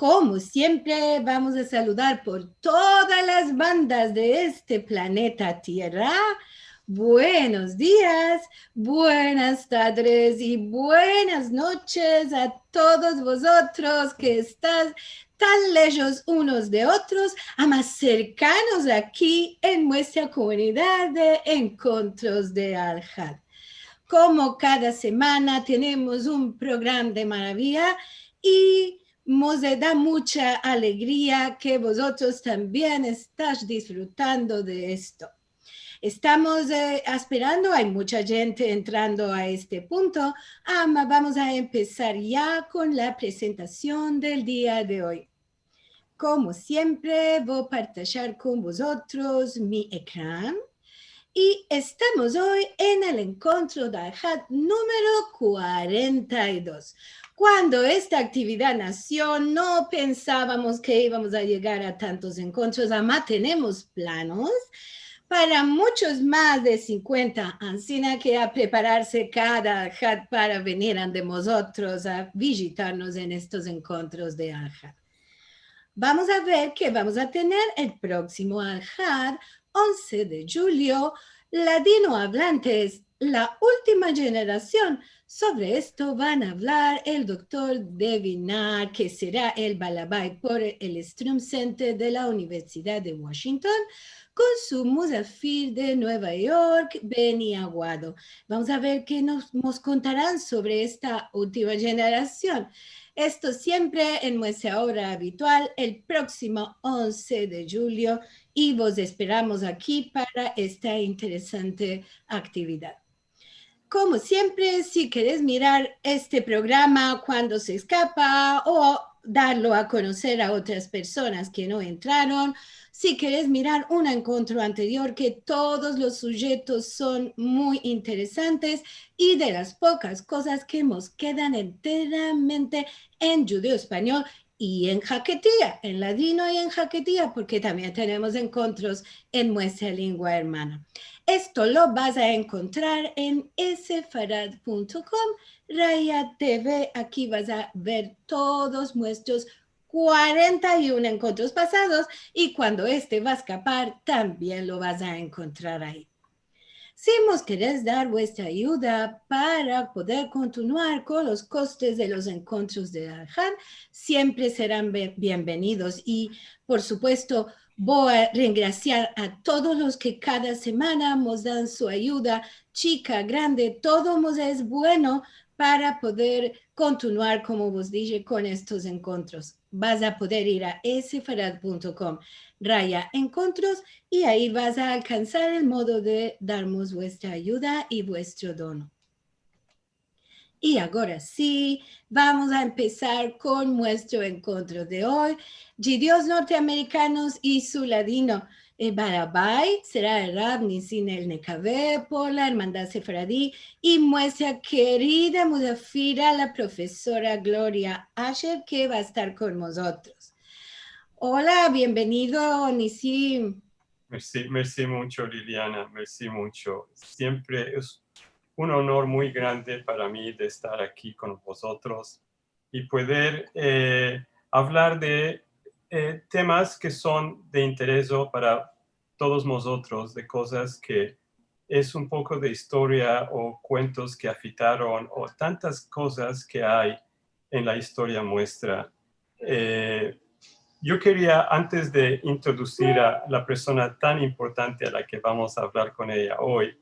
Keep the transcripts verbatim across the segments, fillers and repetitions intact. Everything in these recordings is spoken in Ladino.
Komo siempre, vamos a saludar por todas las bandas de este planeta Tierra. Buenos dias, buenas tardes i buenas noches a todos vozotros ke estas tan lejos unos de otros, ama serkanos aki en muestra komunidad de Enkontros de Alhad. Komo kada semana, tenemos un programa de maraviya i mos da mucha alegria ke vozotros tambien estas disfrutando de esto. Estamos, eh, asperando, ay mucha djente entrando a este punto, ama vamos a empesar ya kon la presentasion del dia de oy. Komo siempre, vo a partajar kon vozotros mi ekran. I estamos oy en el Enkontro de Alhad numero kuarenta i dos. Kuando esta aktividad nasio, no pensavamos ke ivamos a yegar a tantos enkontros, ama tenemos planos para muchos mas de sinkuenta, ansina ke a prepararse kada Alhad para venir ande mozotros a vijitarmos en estos Enkontros de Alhad. Vamos a ver ke vamos a tener el proksimo Alhad, onse de djulio, ladinoavlantes, la ultima jenerasion. Sovre esto van a avlar el doktor Devi Naar, ke sera el balabay por el Strum Center de la Universidad de Washington, kon su muzafir de Nueva York, Benny Aguado. Vamos a ver ke nos, mos kontaran sovre esta ultima jenerasion. Esto siempre en muestra ora abitual, el proksimo onse de djulio, i vos esperamos aki para esta interesante aktividad. Komo siempre, si keres mirar este programa kuando se eskapa o darlo a konoser a otras personas ke no entraron, si keres mirar un enkontro anterior, ke todos los sujetos son muy interesantes i de las pokas kozas ke mos kedan enteramente en djudeo-espanyol i en haketia, en ladino i en haketia, porke tambien tenemos enkontros en muestra lengua ermana. Esto lo vas a enkontrar en sefarad punto com raya T V. Aki vas a ver todos muestros kuarenta i un enkontros pasados, i kuando este va a eskapar, tambien lo vas a enkontrar ayi. Si mos keres dar vuestra ayuda para poder kontinuar kon los kostes de los enkontros de Alhad, siempre seran be-, bienvenidos. I, por supuesto, vo a rengrasiar a todos los ke kada semana mos dan su ayuda, chika, grande, todo mos es bueno para poder kontinuar, komo vos dishe, kon estos enkontros. Vas a poder ir a sefarad punto com raya enkontros i ayi vas a alkansar el modo de darmos vuestra ayuda i vuestro dono. I agora si, vamos a empesar kon muestro enkontro de oy, Djudios Norteamerikanos i su Ladino. El balabay sera el Rav Nisim Elnekave por la Ermandad Sefaradi i muestra kerida muzafira, la profesora Gloria Asher, ke va a estar kon mozotros. Ola, bienvenido, Nisim. Mersi, mersi muncho, Liliana, mersi muncho. Siempre es un onor muy grande para mi de estar aki kon vozotros i pueder, eh, avlar de, eh, temas ke son de intereso para todos mozotros, de kozas ke es un poko de istoria o kuentos ke afitaron o tantas kozas ke ay en la istoria muestra. Eh, yo keria, antes de introdusir a la persona tan importante a la ke vamos a avlar kon eya oy,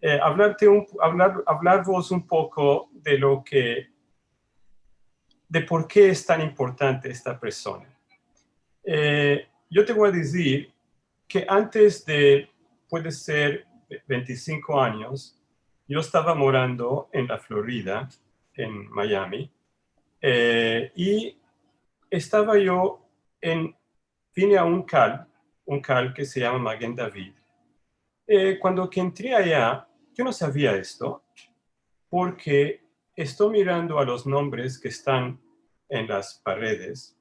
eh, avlarte un, avlar, avlarvos un poko de lo ke, de por ke es tan importante esta persona. Eh, yo te vo a dizir ke antes de, puede ser, vente i sinko anyos, yo estava morando en la Florida, en Miami, eh, i estava yo en, vine a un kal, un kal ke se yama Magen David. Eh, kuando ke entri aya, yo no savia esto, porke esto mirando a los nombres ke estan en las paredes,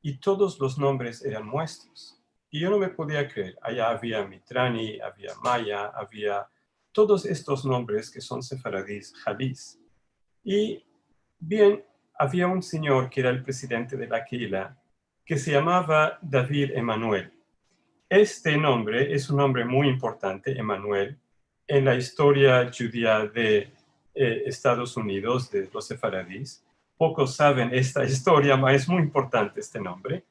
i todos los nombres eran muestros. I yo no me podia kreer. Aya avia Mitrani, avia Maya, avia todos estos nombres ke son sefaradis, Halis. I, bien, avia un sinyor ke era el prezidente de la Kehila, ke se yamava David Emanuel. Este nombre es un nombre muy importante, Emanuel, en la istoria djudia de, eh, Estados Unidos, de los sefaradis. Pokos saven esta istoria, ma es muy importante este nombre.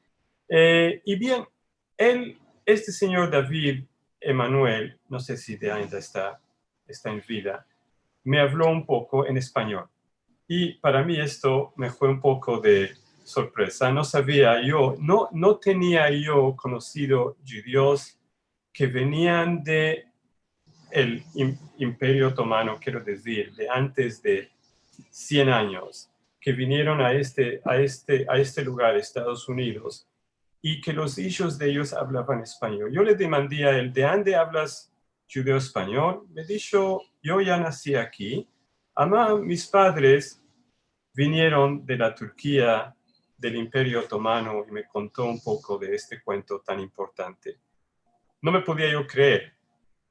Eh, i bien, el, este sinyor David Emanuel, no se si de ainda esta, esta en vida, me avlo un poko en espanyol. I para mi esto me fue un poko de sorpreza. No savia yo, no, no tenia yo konosido djudios ke venian de el im-, Imperio Otomano, kero dizir, de antes de sien anyos, ke vinieron a este, a este, a este lugar, Estados Unidos, i ke los ijos de eyos avlavan espanyol. Yo le demandi a el, "De ande avlas djudeo-espanyol?" Me disho, "Yo ya nasi aki, ama mis padres vinieron de la Turkia, del Imperio Otomano, i me konto un poko de este kuento tan importante." No me podia yo kreer.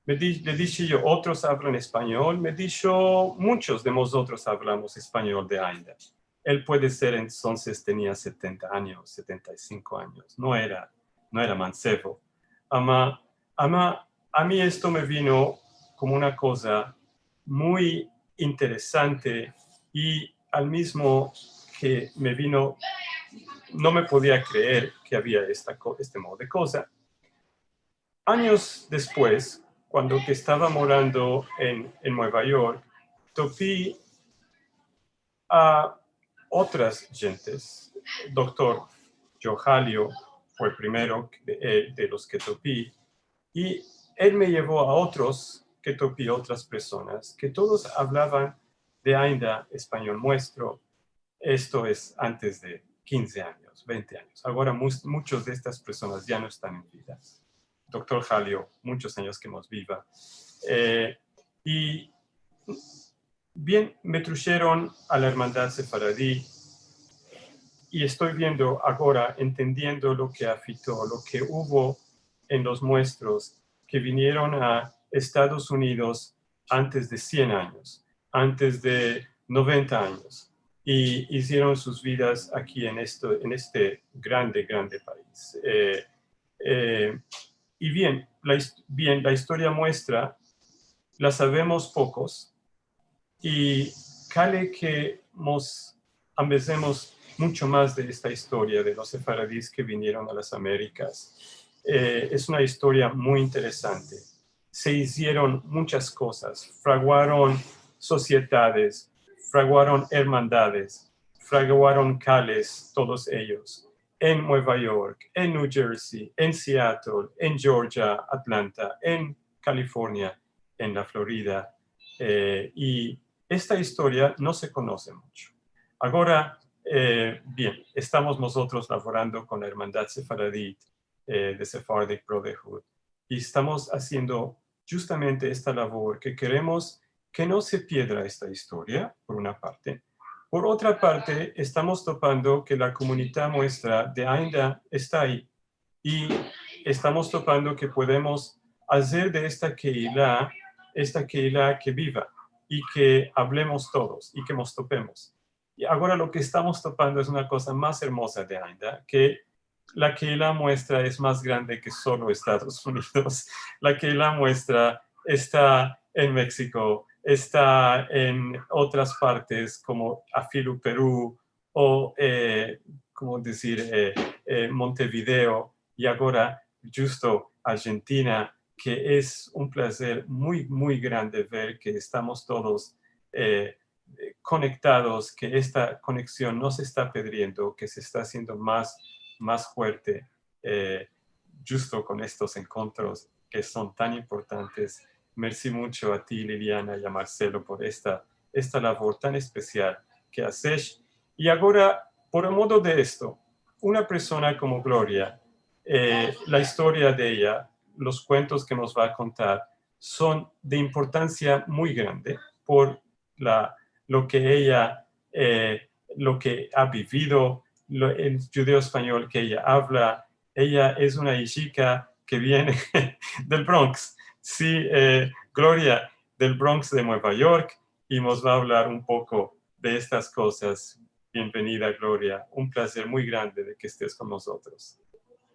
Me di-, le dishe yo, "Otros avlan espanyol?" Me disho, "Munchos de mozotros avlamos espanyol de ainda." El puede ser entonses tenia setenta anyos, setenta i sinko anyos. No era, no era mansevo. Ama, ama, a mi esto me vino komo una koza muy interesante i al mizmo ke me vino, no me podia kreer ke avia esta ko-, este modo de koza. Anyos despues, kuando ke estava morando en, en Nueva York, topi a otras djentes. Doktor Joe Halio fue el primero de, eh, de los ke topi, i el me yevo a otros ke topi, otras personas, ke todos avlavan de ainda espanyol muestro. Esto es antes de kinze anyos, vente anyos. Agora mus-, munchos de estas personas ya no estan en vida. Doktor Halio, munchos anyos ke mos biva. Eh, i bien, me trusheron a la Ermandad Sefaradi, i esto viendo agora, entendiendo lo ke afekto, lo ke uvo en los muestros ke vinieron a Estados Unidos antes de sien anyos, antes de noventa anyos, i izieron sus vidas aki en esto, en este grande, grande pais. Eh, eh, i bien, la his-, bien, la istoria muestra la savemos pokos, i kale ke mos ambezemos muncho mas de esta istoria de los sefaradis ke vinieron a las Amerikas. Eh, es una istoria muy interesante. Se izieron munchas kozas, fraguaron sosiedades, fraguaron ermandades, fraguaron kales, todos eyos, en Nueva York, en New Jersey, en Seattle, en Georgia, Atlanta, en California, en la Florida, eh, i esta istoria no se konose muncho. Agora, eh, bien, estamos mozotros lavorando kon la Ermandad Sefaradi, eh, de Sephardic Brotherhood, i estamos aziendo djustamente esta lavor ke keremos ke no se piedra esta istoria, por una parte. Por otra parte, estamos topando ke la komunidad muestra de ainda esta ayi, i estamos topando ke podemos azer de esta kehila, esta kehila ke biva, i ke avlemos todos, i ke mos topemos. I agora lo ke estamos topando es una koza mas ermoza de ainda, ke la kehila muestra es mas grande ke solo Estados Unidos. La kehila muestra esta en Meksiko, esta en otras partes komo afilu Peru, o, eh, komo dizir, eh, eh, Montevideo, i agora djusto Argentina, ke es un plazer muy, muy grande ver ke estamos todos, eh, eh, konektados, ke esta koneksion no se esta pedriendo, ke se esta aziendo mas, mas fuerte, eh, djusto kon estos enkontros ke son tan importantes. Mersi muncho a ti, Liliana, i a Marcelo por esta, esta lavor tan espesial ke azesh. I agora, por el modo de esto, una persona komo Gloria, eh, la istoria de eya, los kuentos ke mos va a kontar, son de importansia muy grande por la, lo ke eya, eh, lo ke a bivido, lo, el djudeo-espanyol ke eya avla. Eya es una ijika ke viene del Bronx. Si, eh, Gloria, del Bronx de Nueva York, i mos va a avlar un poko de estas kozas Bienvenida, Gloria. Un plazer muy grande de ke estes kon mozotros.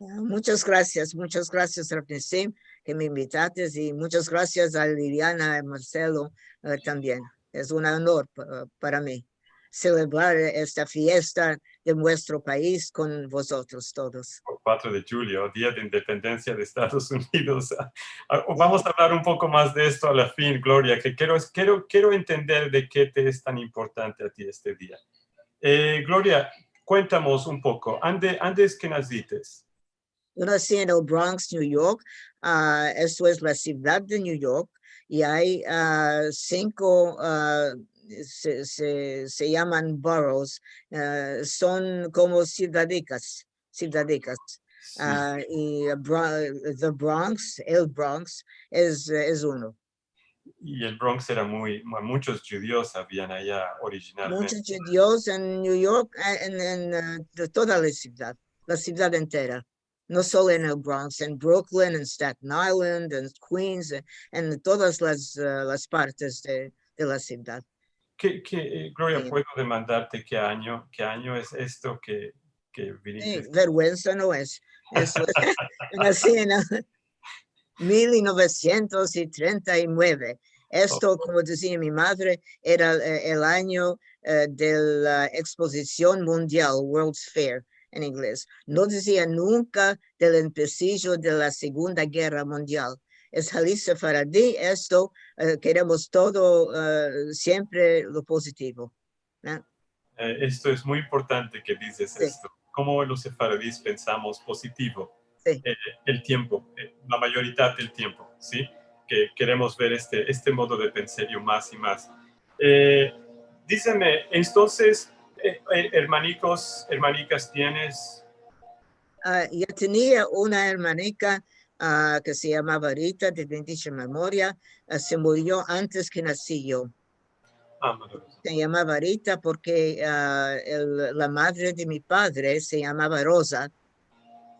Ah, muchas grasias, muchas grasias, Rav Nissim, ke me invitates, i muchas grasias a Liliana i Marcelo, eh, tambien. Es un onor pa-, para mi selebrar esta fiesta de muestro pais kon vozotros todos. Kuatro de djulyo, Dia de Independensia de Estados Unidos. Ah, vamos a avlar un poko mas de esto a la fin, Gloria, ke kero, kero, kero entender de ke te es tan importante a ti este dia. Eh, Gloria, kuentamos un poko, ande, ande es ke nasites? Yo nasi en el Bronx, New York. Ah, esto es la sivdad de New York, i ay, ah, sinko, ah, se, se, se yaman boroughs, ah, son komo sivdadikas, sivdadikas. Si. Ah, i Bro-, the Bronx, el Bronx, es, es uno. I el Bronx era muy, mu-, muchos djudios avian aya orijinalmente. Muchos djudios en New York, eh, en, en, eh, de toda la sivdad, la sivdad entera. No solo en el Bronx, en Brooklyn, en Staten Island, en Queens, en, en todas las, eh, las partes de, de la sivdad. Ke, ke, eh, Gloria, Si. Puedo demandarte ke anyo, ke anyo es esto ke, ke viniste? Eh, verguensa no es. Esto es, nasi en el mil novesientos i trenta i mueve. Esto, komo dizia mi madre, era, eh, el anyo, eh, de la ekspozision mundial, World's Fair en inglez. No dizia nunka del empesijo de la Segunda Gerra Mundial. Es halis sefaradi, esto, eh, keremos todo, eh, siempre lo pozitivo, no? Eh, esto es muy importante ke dizes Si. Esto. Komo los sefaradis pensamos pozitivo. Si. Eh, el tiempo, eh, la mayoridad del tiempo, si? Ke keremos ver este, este modo de pensar mas i mas. Eh, dizeme, entonses, eh, eh, ermanikos, ermanikas tienes? Ah, yo tenia una ermanika, ah, ke se yamava Rita, de bendisha memoria, ah, se murio antes ke nasi yo. Ah, maraviyozo. Se yamava Rita porke, ah, el, la madre de mi padre se yamava Rosa,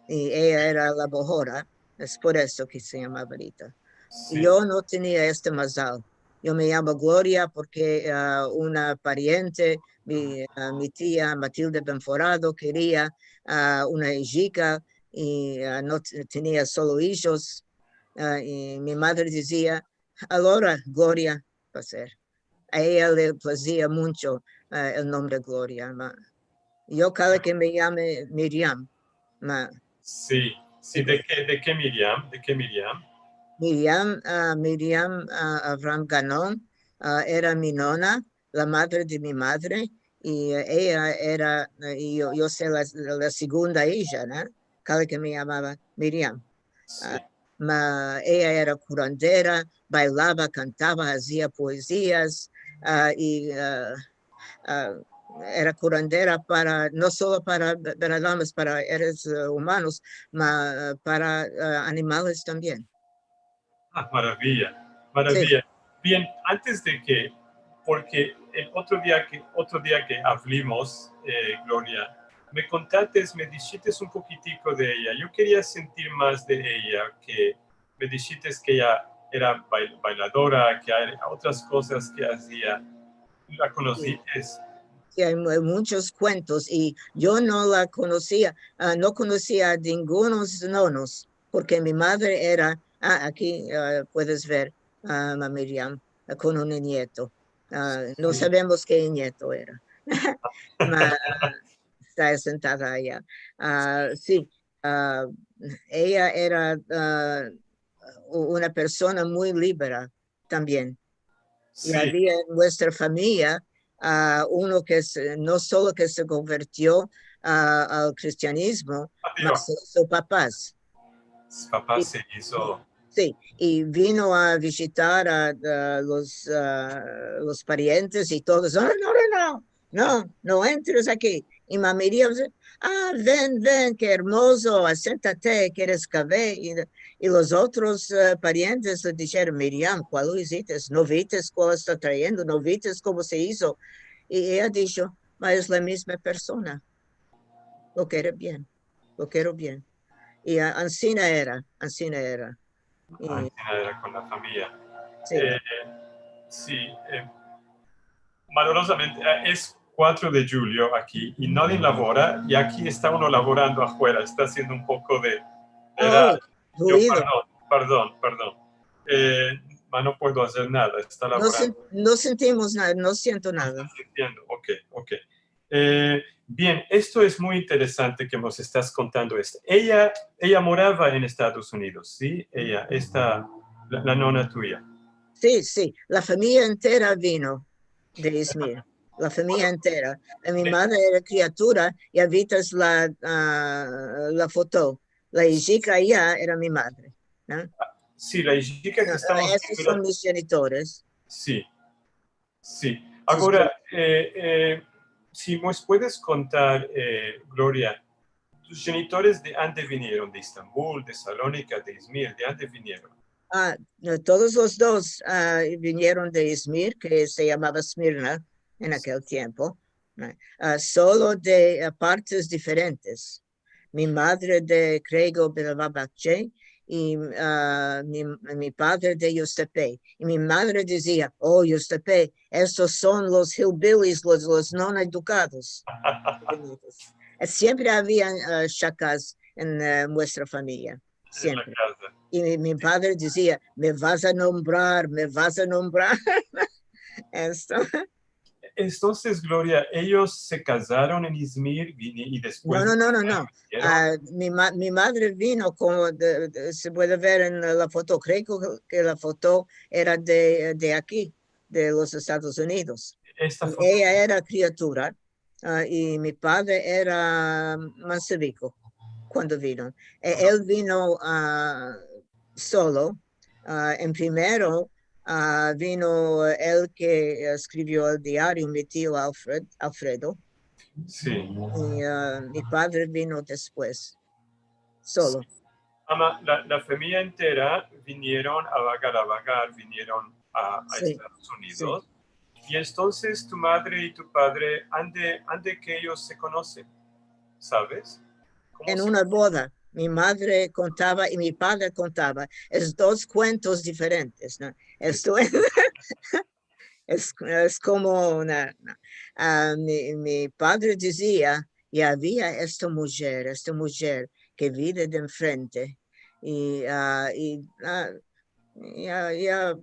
i eya era la bohora, es por esto ke se yamava Rita. Si. Yo no tenia este mazal. Yo me yamo Gloria porke, ah, una pariente, mi, ah, mi tia Matilde Benforado keria, ah, una ijika i, ah, no t-, tenia solo ijos, ah, i mi madre dizia, "Alora, Gloria, va ser." A eya le plazia muncho, ah, el nombre Gloria, ma yo kale ke me yame Miriam, ma. Si, si, de ke, de ke Miriam, de ke Miriam? Miriam, ah, Miriam, ah, Avraham Ganon, ah, era mi nona, la madre de mi madre, i, eh, eya era, eh, i yo, yo so la, la segunda ija, no? Kale ke me yamava Miriam. Si. Ah, ma eya era kurandera, bailava, kantava, azia poezias, ah, i, ah, ah, era kurandera para, no solo para, para damas, para seres, eh, umanos, ma, eh, para, eh, animales tambien. Ah, maraviya, maraviya. Si. Bien, antes de ke, porke el otro dia ke, otro dia ke avlimos, eh, Gloria, me kontates, me dishites un pokitiko de eya. Yo keria sentir mas de eya, ke me dishites ke eya era bail-, bailadora, ke ay otras kozas ke azia. La konosites? Si, ay mu-, munchos kuentos, i yo no la konosia, ah, no konosia a ningunos nonos, porke mi madre era, ah, aki, ah, puedes ver a ma Miriam, ah, kon un nieto. Ah, no savemos ke nieto era. Ma, ah, esta sentada aya. Ah, si, ah, eya era, ah, u-, una persona muy libera tambien. I avia en muestra famiya, ah, uno ke se, no solo ke se konvertio, ah, al kristianizmo, ma se izo papas. Papas se izo. Si, i vino a vijitar a, a los, a los parientes i todos, "No, no, no, no, no, no entres aki." I ma Miriam, "Ah, ven, ven, ke ermozo, asentate, keres kave?" I, i los otros, eh, parientes le disheron, "Miriam, kualo izites? No vites kualo esta trayendo? No vites komo se izo?" I eya disho, "Ma es la mizma persona. Lo kere bien, lo kero bien." I a-, ansina era, ansina era. I ansina era kon la famiya. Si. Eh, si, eh, malorozamente, eh, es, kuatro de djulyo aki i nadie lavora, i aki esta uno lavorando afuera, esta aziendo un poko de, de... Oh, ruido. Pardon, pardon, pardon. Eh, ma no puedo azer nada, esta lavorando. No sen-, no sentimos nada, no siento nada. Entiendo, ok, ok. Eh, bien, esto es muy interesante ke mos estas kontando esto. Eya, eya morava en Estados Unidos, si? Eya, esta, la, la nona tuya. Si, si, la famiya entera vino de Izmir, la famiya entera. I mi madre era kriatura i avitas la, a, la foto. La ijika aya era mi madre, no? Si, la ijika ke estamos... Esos son mis djenitores. Si. Si. Agora, eh, eh, si mos puedes kontar, eh, Gloria, tus djenitores de ande vinieron? De Estambul, de Salonika, de Izmir, de ande vinieron? A, no, todos los dos, a, vinieron de Izmir, ke se yamava Smirna en akel tiempo, no? A, solo de, a, partes diferentes. Mi madre de Krego, Belavabakche, i, a, mi, mi padre de Yostepe. I mi madre dizia: "Oh, Yostepe, estos son los hillbillies, los, los no edukados." Siempre avia, a, shakas en, a, muestra famiya. Siempre. I mi, mi padre dizia: "Me vas a nombrar, me vas a nombrar." Esto. Entonses, Gloria, eyos se kazaron en Izmir i, i despues... No, no, no, no, no. Vinieron? A, mi ma-, mi madre vino, komo de, de, se puede ver en la foto, kreo ke, ke la foto era de, de aki, de los Estados Unidos. Esta foto. Eya era kriatura, a, i mi padre era manseviko kuando vino. E, el vino, a, solo, A, en primero, a, vino el ke eskrivio el diario, mi tio Alfred, Alfredo. Si. I, a, mi padre vino despues, solo. Si. Ama, la, la famiya entera vinieron a vagar, a vagar, vinieron a, a Estados Unidos. Si. I entonses tu madre i tu padre, ande, ande ke eyos se konosen, saves? Komo se... En una boda. Mi madre kontava i mi padre kontava. Es dos kuentos diferentes, no? Esto es, es, es komo una, una, a, mi, mi padre dizia, i avia esta mujer, esta mujer ke vive de enfrente, i, a, i, a, ya, ya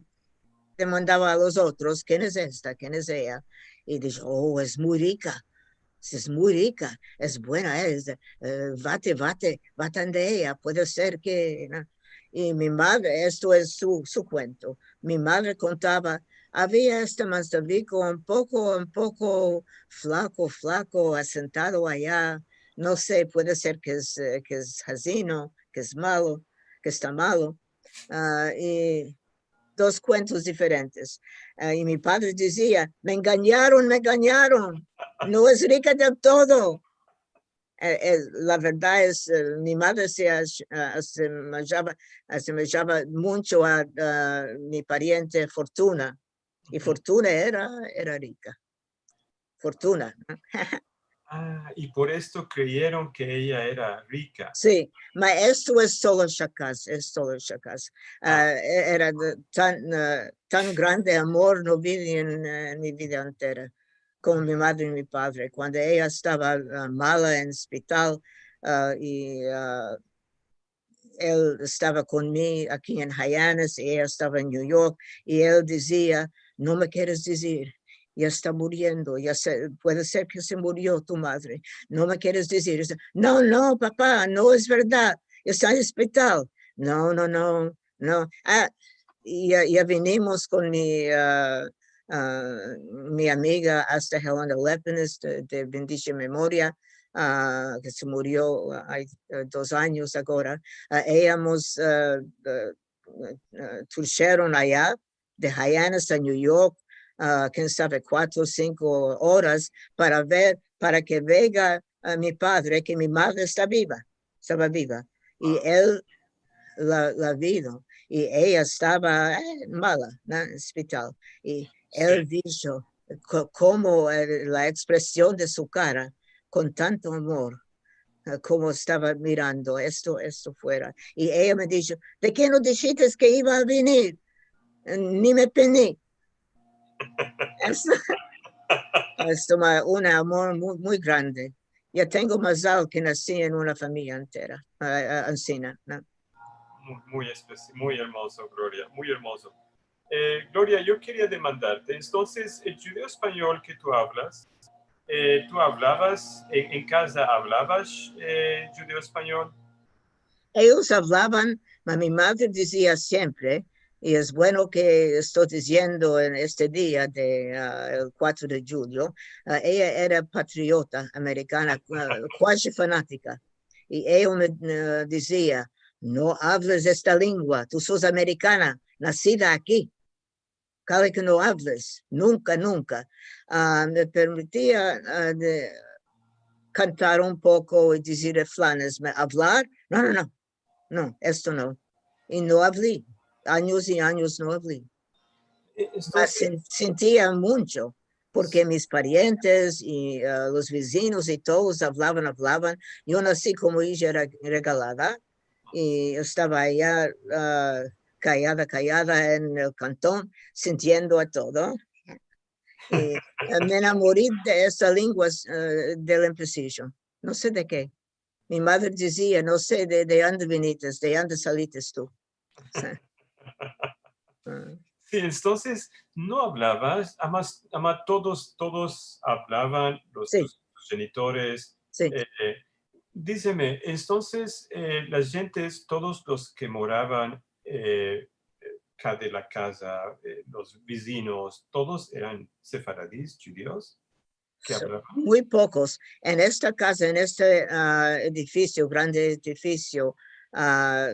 demandava a los otros: "Ken es esta? Ken es eya?" I disho: "Oh, es muy rika. Es muy rika. Es buena, es, e, vate, vate, vate ande eya. Puede ser ke", no? I mi madre, esto es su, su kuento. Mi madre kontava, avia este manseviko un poko, un poko flako, flako, asentado aya. No se, puede ser ke es, e, ke es hazino, ke es malo, ke esta malo. A, i dos kuentos diferentes. A, i mi padre dizia: "Me enganyaron, me enganyaron. No es rika del todo." E, e, la verdad es, e, mi madre se as-, a, asemejava, asemejava muncho a, a mi pariente Fortuna. I Fortuna era, era rika. Fortuna. A, i por esto kreyeron ke eya era rika. Si, ma esto es solo shakas, es solo shakas. A, e-, era de, tan, e, tan grande amor no vi en, e, en mi vida entera komo mi madre i mi padre. Kuando eya estava, a, mala en ospital, a, i, a, el estava kon mi aki en Hyannis, i eya estava en New York, i el dizia: "No me keres dizir, ya esta muriendo, ya se, puede ser ke se murio tu madre. No me keres dizir." Dize: "No, no, papa, no es verdad, esta en ospital." "No, no, no, no." A, i ya, ya vinimos kon mi, a, a, mi amiga asta Helena Lepinis, de, de bendisha memoria, a, ke se murio ay, e, dos anyos agora. A, eyamos, a, a, a, trusheron aya de Hyannis a New York, a, ken save, kuatro o sinko oras para ver, para ke venga, a, mi padre, ke mi madre esta biva, estava biva. I el la, la vino, i eya estava, e, mala, na ospital. I el disho, ko-, komo, e, la ekspresion de su kara, kon tanto amor, e, komo estava mirando esto, esto fuera. I eya me disho: "De ke no dishites ke iva a venir? Ni me peni." Esto, Esto me da un amor muy, muy grande. Ya tengo mazal ke nasi en una famiya entera, a, a, ansina, no? Muy, muy especi-, muy ermozo, Gloria, muy ermozo. Eh, Gloria, yo keria demandarte, entonses, el djudeo-espanyol ke tu avlas, eh, tu avlavas, en, en kaza avlavas, eh, djudeo-espanyol? Eyos avlavan, ma mi madre dizia siempre, i es bueno ke esto diziendo en este dia de, a, el kuatro de djulyo, a, eya era patriota amerikana, a, kuazi fanatika. I eya me, a, dizia, "No avles esta lengua, tu sos amerikana, nasida aki. Kale ke no avles, nunka, nunka." A, me permitia, a, de kantar un poko i dizir refranes, ma avlar, no, no, no, no, esto no. I no avli, anyos i anyos no avli. Eh, Ma entonses, sen-, sentia muncho, porke mis parientes i, a, los vizinos i todos avlavan, avlavan. Yo nasi komo ija re-, regalada i estava aya, a, kayada, kayada en el kanton, sintiendo a todo. I, a, me enamori de esa lengua, a, del empesijo. No se de ke. Mi madre dizia, "No se de, de ande vinites, de ande salites tu." A. Si, entonses, no avlavas, ama, ama todos, todos avlavan, los, Si. Tus, tus djenitores. Si. Eh, dizeme, entonses, eh, las djentes, todos los ke moravan, eh, ka de la kaza, eh, los vizinos, todos eran sefaradis, djudios, ke avlavan? Muy pokos. En esta kaza, en este, a, edifisio, grande edifisio, a,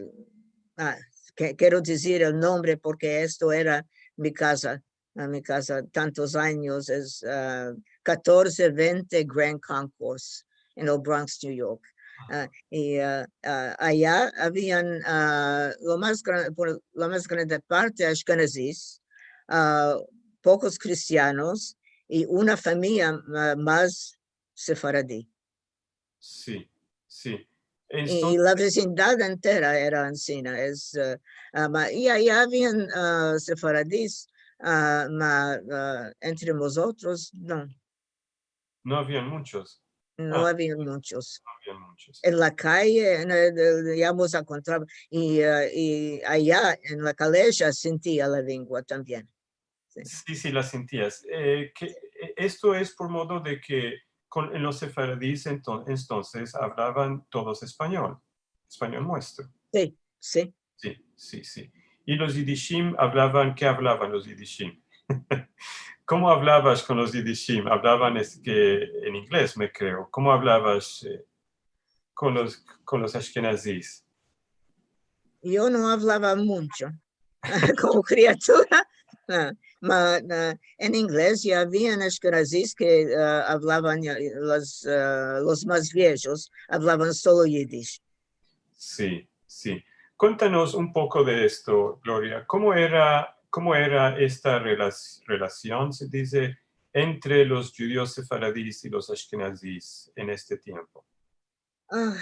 a, ke-, kero dizir el nombre porke esto era mi kaza, a, mi kaza tantos anyos, es, a, katorze vente Grand Concourse en el Bronx, New York. A, i, a, a, aya avian, a, lo mas gran-, por, la mas grande parte ashkenazis, a, pokos kristianos i una famiya, a, mas sefaradi. Si, si. I, i Entonses, la vizindad entera era ansina. Es, a, a, ma, i aya avian, a, sefaradis, a, ma, a, entre mozotros, no, no avian munchos, no A. Avian munchos. No avian munchos. En la kaye, en el, el, ya mos enkontrava, i, a, i aya en la kaleja sentia la lengua tambien. Si. Si, si, la sintias. Eh, ke, eh, esto es por modo de ke kon, en los sefaradis enton-, entonses avlavan todos espanyol, espanyol muestro. Si, si. Si, si, si. I los yidishim avlavan, ke avlavan los yidishim? Komo avlavas kon los yidishim? Avlavan es ke en inglez, me kreo. Komo avlavas, eh, kon los, kon los ashkenazis? Yo no avlava muncho komo kriatura. A, ma, a, en inglez ya avian ashkenazis ke, a, avlavan, ya, los, a, los mas viejos avlavan solo yidish. Si, si. Kuentanos un poko de esto, Gloria. Komo era, komo era esta relas-, relasion, se dize, entre los djudios sefaradis i los ashkenazis en este tiempo? A,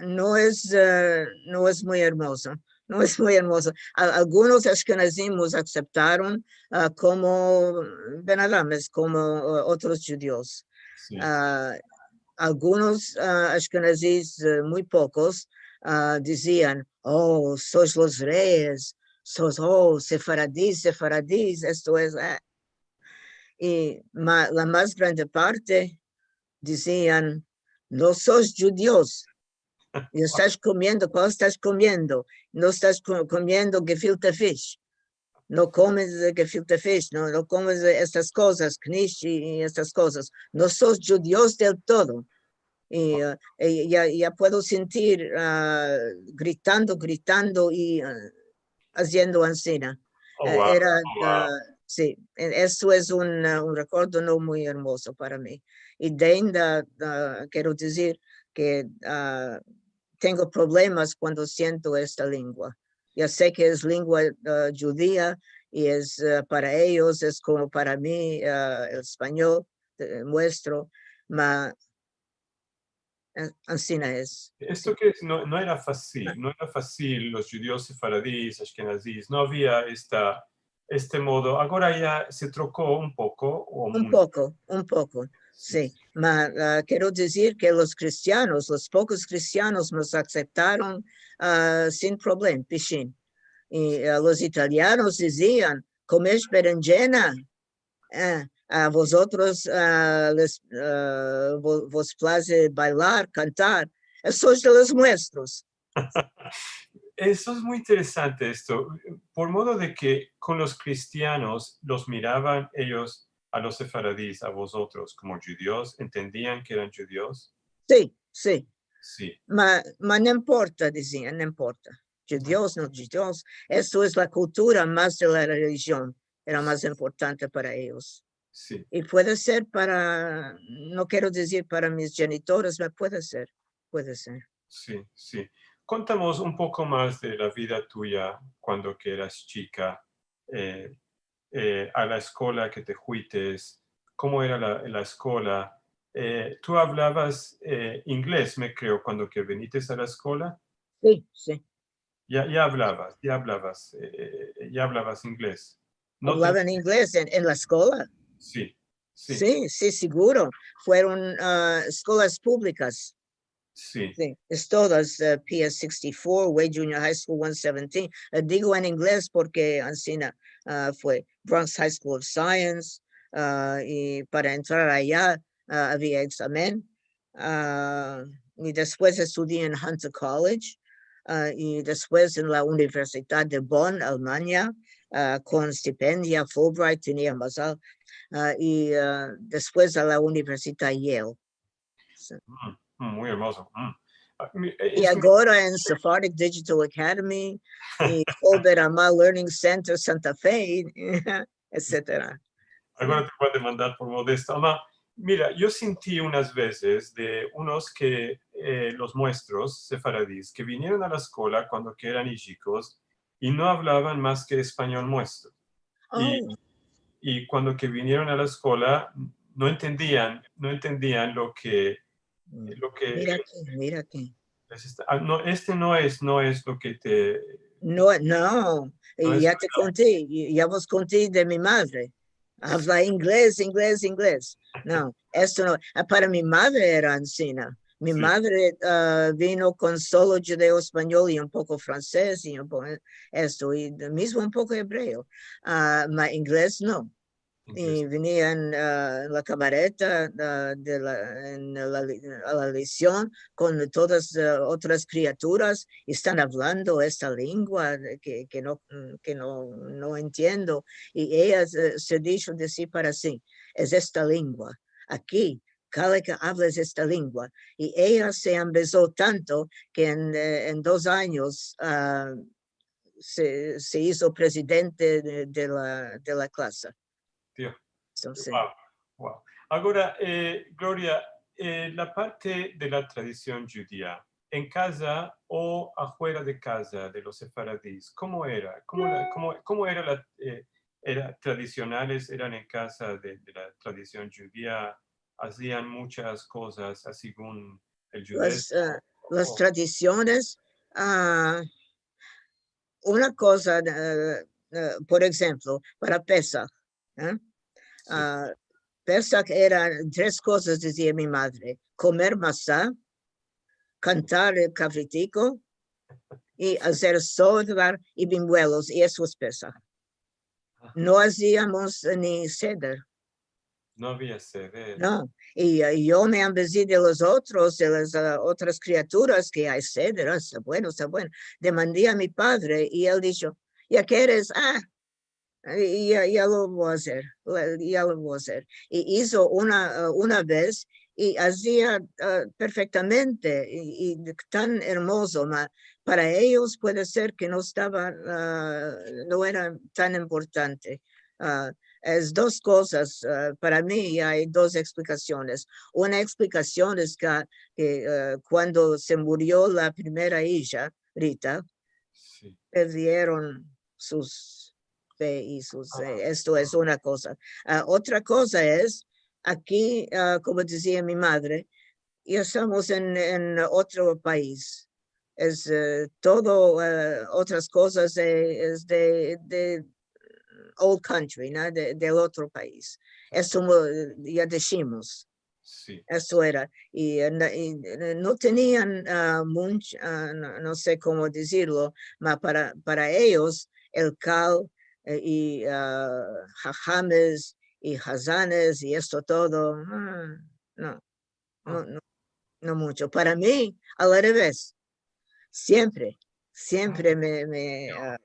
no es, a, no es muy ermozo, no es muy ermozo. A, algunos ashkenazim mos aseptaron, a, komo ben-adames, komo, a, otros djudios. Si. A, algunos, a, ashkenazis, e, muy pokos, a, dizian, "O, sois los reyes, sois, o, sefaradis, sefaradis, esto es, e." I ma-, la mas grande parte dizian, "No sois djudios. I estas komiendo, kual estas komiendo? No estas ko-, komiendo gefilte fish. No komes, e, gefilte fish, no, no komes, e, estas kozas, knish i, i estas kozas. No sos djudios del todo." I, e, e, ya, ya puedo sentir, a, gritando, gritando i, a, aziendo ansina. O, E, wow, era, o, wow. A, si, e, esto es un, a, un rekordo no muy ermozo para mi. I de ainda, a, kero dizir ke, a, tengo problemas kuando siento esta lengua. Ya se ke es lengua, a, djudia i es, a, para eyos, es komo para mi, a, el espanyol, e, muestro, ma, a, ansina es. Esto ke es, no, no era fasil, no era fasil los djudios sefaradis, ashkenazis, no avia esta, este modo. Agora ya se troko un poko o Un poko, un poko, si. Ma, ah, kero dizir ke los kristianos, los pokos kristianos mos aseptaron, ah, sin problem, pishin. I, ah, los italianos dizian, komesh berenjena, eh, a vozotros, ah, les, ah, vo-, vos plaze baylar, kantar, sois de los muestros. Eso es muy interesante esto, por modo de ke kon los kristianos los miravan eyos a los sefaradis, a vozotros, komo djudios, entendian ke eran djudios. Si, si. Si. Ma, ma no importa, dizian, no importa. Djudios, no djudios. Esto es la kultura mas de la relijion. Era mas importante para eyos. Si. I puede ser para, no kero dizir para mis djenitores, ma puede ser, puede ser. Si, si. Kontamos un poko mas de la vida tuya kuando ke eras chika, eh, eh, a la eskola ke te fuites, komo era la, la eskola. Eh, tu avlavas, eh, inglez, me kreo, kuando ke vinites a la eskola? Si, si. Ya, ya avlavas, ya avlavas, eh, ya avlavas inglez. No te- Avlavan inglez en, en la eskola? Si, si. Si, si, siguro. Fueron, ah, eskolas publikas. Si. Si, es todas, ah, P S sixty-four, Wade Junior High School one seventeen. Eh, digo en inglez porke ansina, ah, fue Bronx High School of Science, ah, i para entrar aya, ah, avia egzamen. Ah, i despues estudii en Hunter College, ah, i despues en la Universidad de Bonn, Alemania, ah, kon stipendia Fulbright, tenia mazal, ah, i, ah, despues a la Universidad Yale. Si. Mm, mm, muy ermozo. Mm. Ah, mi- eh, I es un- agora en Sephardic Digital Academy, i Colbert Alma Learning Center Santa Fe, etsetera. Agora te vo a demandar por modesto. Ama, mira, yo sinti unas vezes de unos ke, eh, los muestros sefaradis ke vinieron a la eskola kuando ke eran ijikos i no avlavan mas ke espanyol muestro. I, Oh. I kuando ke vinieron a la eskola, no entendian, no entendian lo ke, Mm. lo ke Mira aki, mira aki. les esta- ah, no, este no es, no es lo ke te... No, no, No i es ya te konti, i ya vos konti de mi madre. Avla inglez, inglez, inglez. No, esto no. Ah, para mi madre era ansina. Mi Si. Madre, ah, vino kon solo djudeo-espanyol i un poko fransez i un poko esto, i de- mizmo un poko ebreo. Ah, ma inglez no. I Inglez. Venia en, ah, la kamareta, ah, de la, en la li-, a la lesion kon todas, ah, otras kriaturas, i estan avlando esta lengua de ke, ke no, mm, ke no, no entiendo. I eya, eh, se disho de si para si, es esta lengua. Aki, kale ke avles esta lengua. I eya se ambezo tanto ke en, eh, en dos anyos, ah, se, se izo prezidente de, de la, de la klasa. Dio. Entonses, Wow, wow. Agora, eh, Gloria, eh, la parte de la tradision djudia, en kaza o afuera de kaza de los sefaradis, komo era? Komo la, komo, komo era la, eh, era tradisionales, eran en kaza de, de la tradision djudia, azian munchas kozas, ah, segun el las, djudeo? eh, las tradisiones, ah, una koza, eh, eh, por enshemplo, para Pesah, eh? Si. Ah, Pesah era tres kozas, dizia mi madre: komer masa, kantar el kavritiko i azer sodar i bimbuelos, i eso es Pesah. Ah. No aziamos ni seder. No avia seder. No. I, eh, yo me ambezi de los otros, de las, ah, otras kriaturas ke ay seder, ah, esta bueno, esta bueno. Demandi a mi padre i el disho: "Ya keres?" Ah, i ya, ya lo vo azer, la, ya lo vo azer. I izo una, ah, una vez i azia, ah, perfektamente i, i tan ermozo, ma para eyos puede ser ke no estava, ah, no era tan importante. Ah, es dos kozas, ah, para mi ay dos eksplikasiones. Una eksplikasion es ke, ke, ah, kuando se murio la primera ija, Rita, Si. perdieron sus fe i sus, Aha. Eh, esto es una koza. Ah, otra koza es, aki, ah, komo dizia mi madre, ya estamos en, en otro pais. Es, eh, todo, eh, otras kozas, eh, es de, de, old country, no? De, del otro pais. Esto mo-, ya dishimos. Si. Esto era. I, eh, na-, i, eh, no tenian, ah, munch-, ah, no, no se komo dizirlo, ma para, para eyos, el kal, eh, i, ah, hahames, i hazanes, i esto todo, ah, no, no, no, no muncho. Para mi, al reves, siempre, siempre me, me, ah,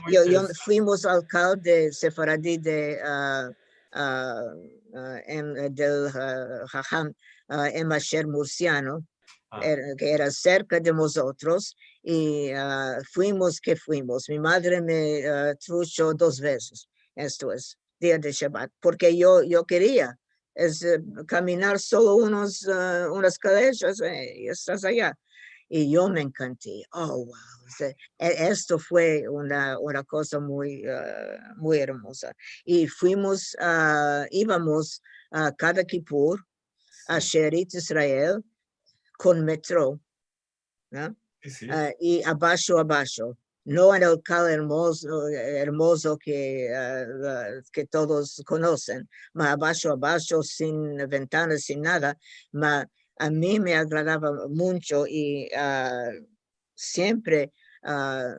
yo, fuimos al kal de sefaradi de, ah, ah, ah, em, del, ah, haham, ah, Em Asher Mursiano, er-, ke era serka de mozotros, i, ah, fuimos ke fuimos. Mi madre me, ah, trucho dos vezes, esto es, dia de Shabat, porke yo, yo keria, es, eh, kaminar solo unos, eh, unas kalejas, eh, i estas aya. I yo me enkanti. Oh, wow. O sea, e-, esto fue una, una koza muy, eh, muy ermoza. I fuimos, ah, ivamos a kada Kipur, a Shearit Israel, kon metro, no? Si, si. Ah, i abasho, abasho. No en el kal ermozo, ermozo ke, ah, la, ke todos konosen, ma abasho, abasho, sin ventanas, sin nada, ma a mi me agradava muncho i, ah, siempre, ah,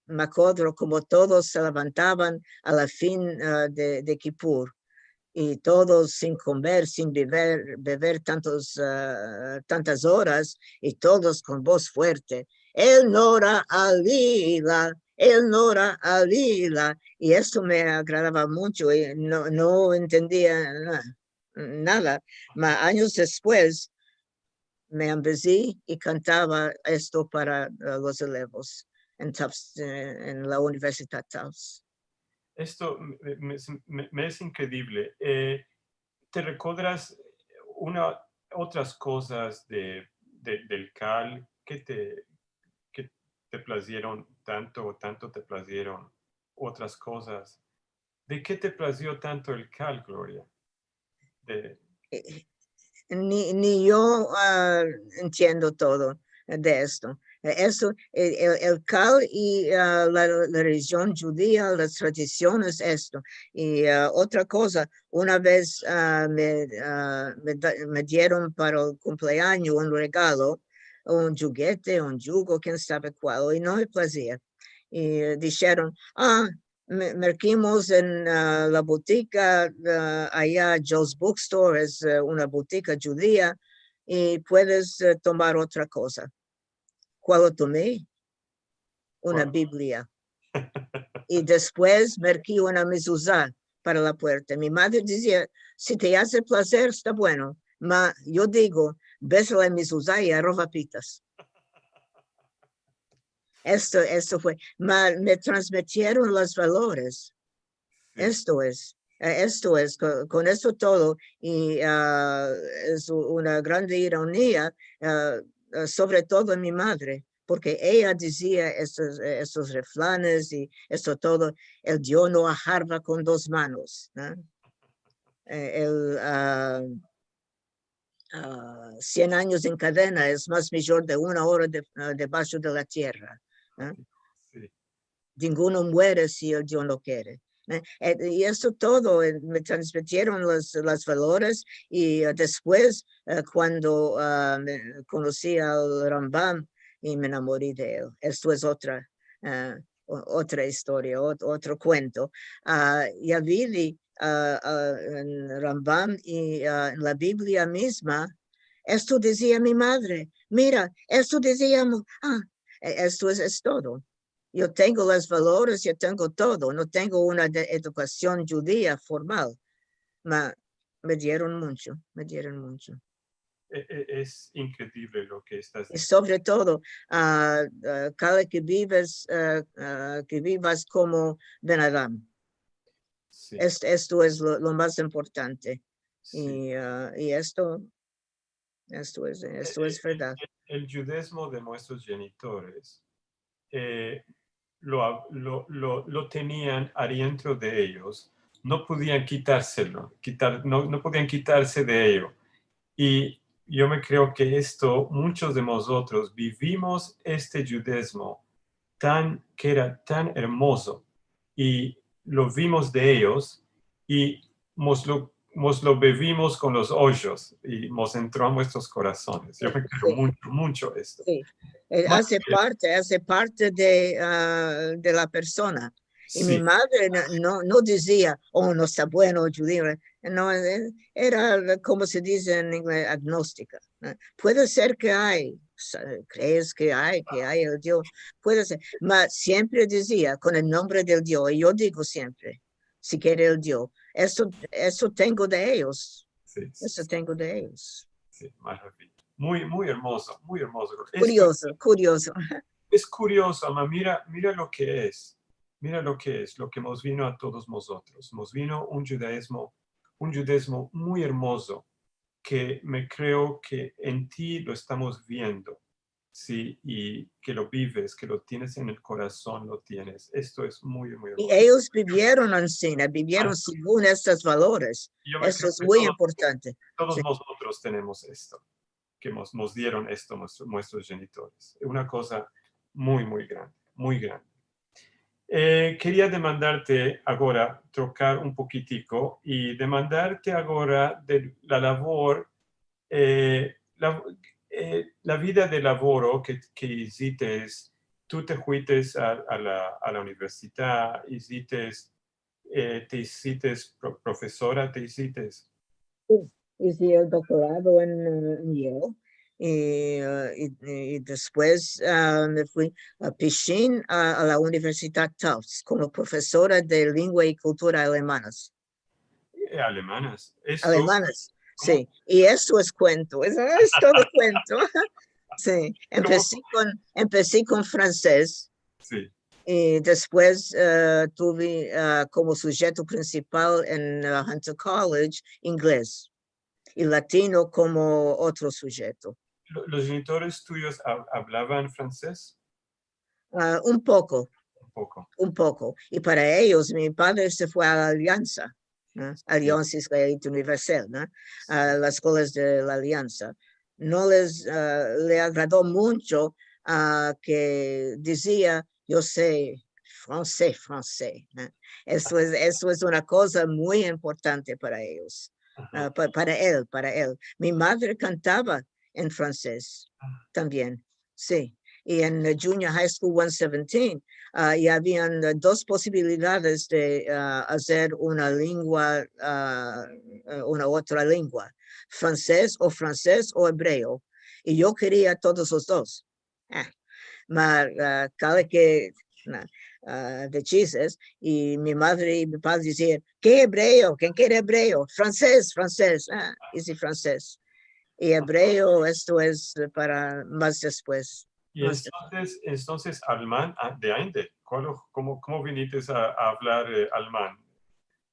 me akodro komo todos se levantavan a la fin, ah, de, de Kipur, i todos sin komer, sin bever, bever tantos, ah, tantas oras, i todos kon voz fuerte, "El Nora Alila, el Nora Alila". I esto me agradava muncho, i no, no entendia na-, nada, ma anyos despues me ambezi i kantava esto para, eh, los elevos en Tufts, eh, en la Universidad Tufts. Esto me, me, me, me es inkredivle. Eh, te rekodras una, otras kozas de, de, del kal ke te, ke te plazieron tanto, o tanto te plazieron otras kozas? De ke te plazio tanto el kal, Gloria? De... Eh, ni, ni yo, ah, entiendo todo de esto. Eh, esto, el, el, el kal i, ah, la, la relijion djudia, las tradisiones, esto. I, ah, otra koza, una vez, ah, me, ah, me da-, me dieron para el kumpleanyo un regalo, un djugete, un djugo, kien save kual, i no me plazia. I, eh, disheron, "Ah, me-, merkimos en, ah, la butika, ah, aya Joe's Bookstore, es, eh, una butika djudia, i puedes, eh, tomar otra koza." Kual lo tomi? Una Biblia. I despues merki una mezuza para la puerta. Mi madre dizia, "Si te aze plazer, esta bueno." Ma yo digo, "Besa la mezuza i arova pitas." Esto, esto fue. Ma me transmitieron los valores. Si. Esto es, eh, esto es, ko-, kon esto todo, i, ah, es u-, una grande ironia, ah, ah, sovre todo mi madre, porke eya dizia estos, eh, estos refranes i esto todo, "El Dio no aharva kon dos manos", no? Eh, el, ah, ah, "Sien anyos en kadena es mas mijor de una ora de, ah, debasho de la tierra", no? Si. "Dinguno muere si el Dio no kere", no? Eh, i esto todo, eh, me transmitieron los, los valores i, eh, despues, eh, kuando, ah, me, konosi al Rambam i me enamori de el. Esto es otra, ah, o-, otra istoria, ot-, otro kuento. Ah, ya vidi, ah, ah, en Rambam i, ah, en la Biblia mizma, esto dizia mi madre, "Mira, esto dizia mu-, ah", e-, esto es, es todo. Yo tengo los valores, yo tengo todo, no tengo una de-, edukasion djudia formal, ma me dieron muncho, me dieron muncho. E-, e-, es inkredivle lo ke estas... I sovre todo, ah, ah, kada ke bives, ah, ah, ke bivas komo ben adam. Si. Es-, esto es lo, lo mas importante. Si. I, ah, i esto, esto es, esto es verdad. El, el, el djudezmo de muestros djenitores eh, lo, lo, lo, lo tenian adientro de eyos, no podian kitarselo, kitar-, no, no podian kitarse de eyo. I yo me kreo ke esto, munchos de mozotros bivimos este djudezmo tan, ke era tan ermozo, i lo vimos de eyos i mos lo, mos lo bevimos kon los ojos i mos entro a muestros korasones. Yo me kero muncho, muncho esto. Si. Eh, aze parte, aze parte de, ah, de la persona. I mi madre no, no, no dizia, "O, no esta bueno, djudio." No, eh, era, komo se dize en inglez, agnostika, no? Puede ser ke ay, sa-, krees ke ay, ke ay el Dio, puede ser, ma siempre dizia, "Kon el nombre del Dio", i yo digo siempre, "Si kere el Dio." Esto, esto tengo de eyos. Si, si, esto tengo de eyos. Si, maraviya. Muy, muy ermozo, muy ermozo. Kuriozo, kuriozo. Es kuriozo, ama mira, mira lo ke es. Mira lo ke es, lo ke mos vino a todos mozotros. Mos vino un djudaizmo, un djudaizmo muy ermozo, ke me kreo ke en ti lo estamos viendo, si, i ke lo bives, ke lo tienes en el korason, lo tienes. Esto es muy, muy ermozo. I eyos bivieron ansina, bivieron segun estos valores. Esto es muy importante. Todos mozotros tenemos esto, ke mos, mos dieron esto muestro, muestros djenitores. Una koza muy, muy grande, muy grande. Eh, keria demandarte agora, trokar un pokitiko i demandarte agora de la lavor, eh, la, eh, la vida de lavoro ke, ke izites. Tu te fuites a, a la, a la universidad, izites, eh, te izites pro-, profesora, te izites. Si, ize el doktorado en, eh, en Yale. I, eh, i, i despues, ah, me fui a Pishin, a, a la Universidad Tufts, komo profesora de lengua i kultura alemanas. Eh, alemanas. Esto, alemanas, si. I esto es kuento, es, es todo kuento. Si, empesi kon, empesi kon fransez. Si. I despues, eh, tuve, eh, komo sujeto prinsipal en, eh, Hunter College, inglez. I latino komo otro sujeto. Lo, los djenitores tuyos av-, avlavan fransez? Ah, un poko. Un poko. Un poko. I para eyos, mi padre se fue a la Aliansa, no? Aliansa Israelita Universal, no? A las eskolas de la Aliansa. No les, ah, le agrado muncho, ah, ke dizia, "Yo se fransez, fransez", no? Esto es, esto es una koza muy importante para eyos. Ah, pa-, para el, para el. Mi madre kantava en fransez tambien. Si. I en, eh, Junior High School one seventeen, ah, i avian, eh, dos posibilidades de, ah, azer una lengua, ah, eh, una otra lengua, fransez o, fransez o ebreo. I yo keria todos los dos. Ah, ma, ah, kale ke, na, ah, de chistes, i mi madre i mi padre dizian, "Ke ebreo? Ken kere ebreo? Fransez, fransez." Ah, ize fransez. I ebreo, esto es para mas despues. I entonses, entonses, alman, ah, de inde? Kual, komo, komo vinites a, a avlar, eh, alman?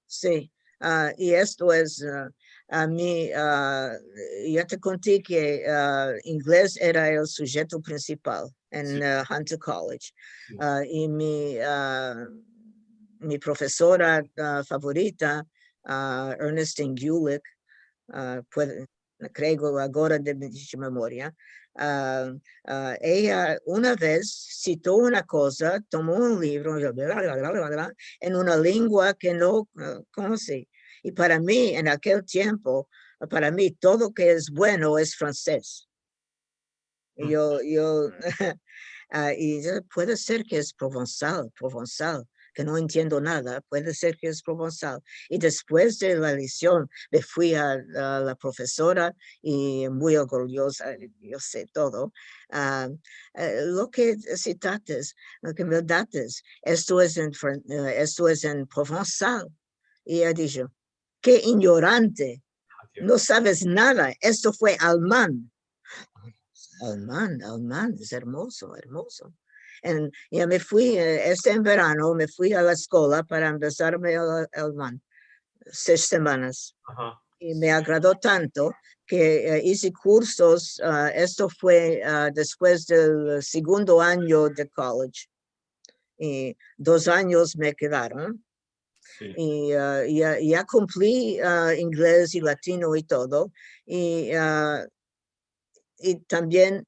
Si, ah, i esto es, ah, a mi, ah, ya te konti ke, ah, inglez era el sujeto prinsipal en, ah, Hunter College. Si. Ah, i mi, ah, mi profesora, ah, favorita, ah, Ernestine Gulick, ah, puede, kreo agora de mi memoria, ah, ah, eya una vez sito una koza, tomo un livro, en una lengua ke no, ah, konosi. I para mi, en akel tiempo, para mi, todo ke es bueno es fransez. Yo, yo, ah, i yo, puede ser ke es provonsal, provonsal, ke no entiendo nada, puede ser ke es provonsal. I despues de la lesion, me fui a, a la profesora i muy orgulyoza, yo se todo. Ah, eh, lo ke sitates, lo ke me dates, esto es en fran-, eh, esto es en provonsal. I eya disho, "Ke inyorante, no saves nada, esto fue alman." Alman, alman, es ermozo, ermozo. En, ya me fui, eh, este en verano, me fui a la eskola para ambezarme al, alman, sesh semanas. I me agrado tanto ke, eh, ize kursos, ah, esto fue, ah, despues del segundo anyo de college. I dos anyos me kedaron. Si. I, ah, ya, ya kumpli, ah, inglez i latino i todo. I, ah, i tambien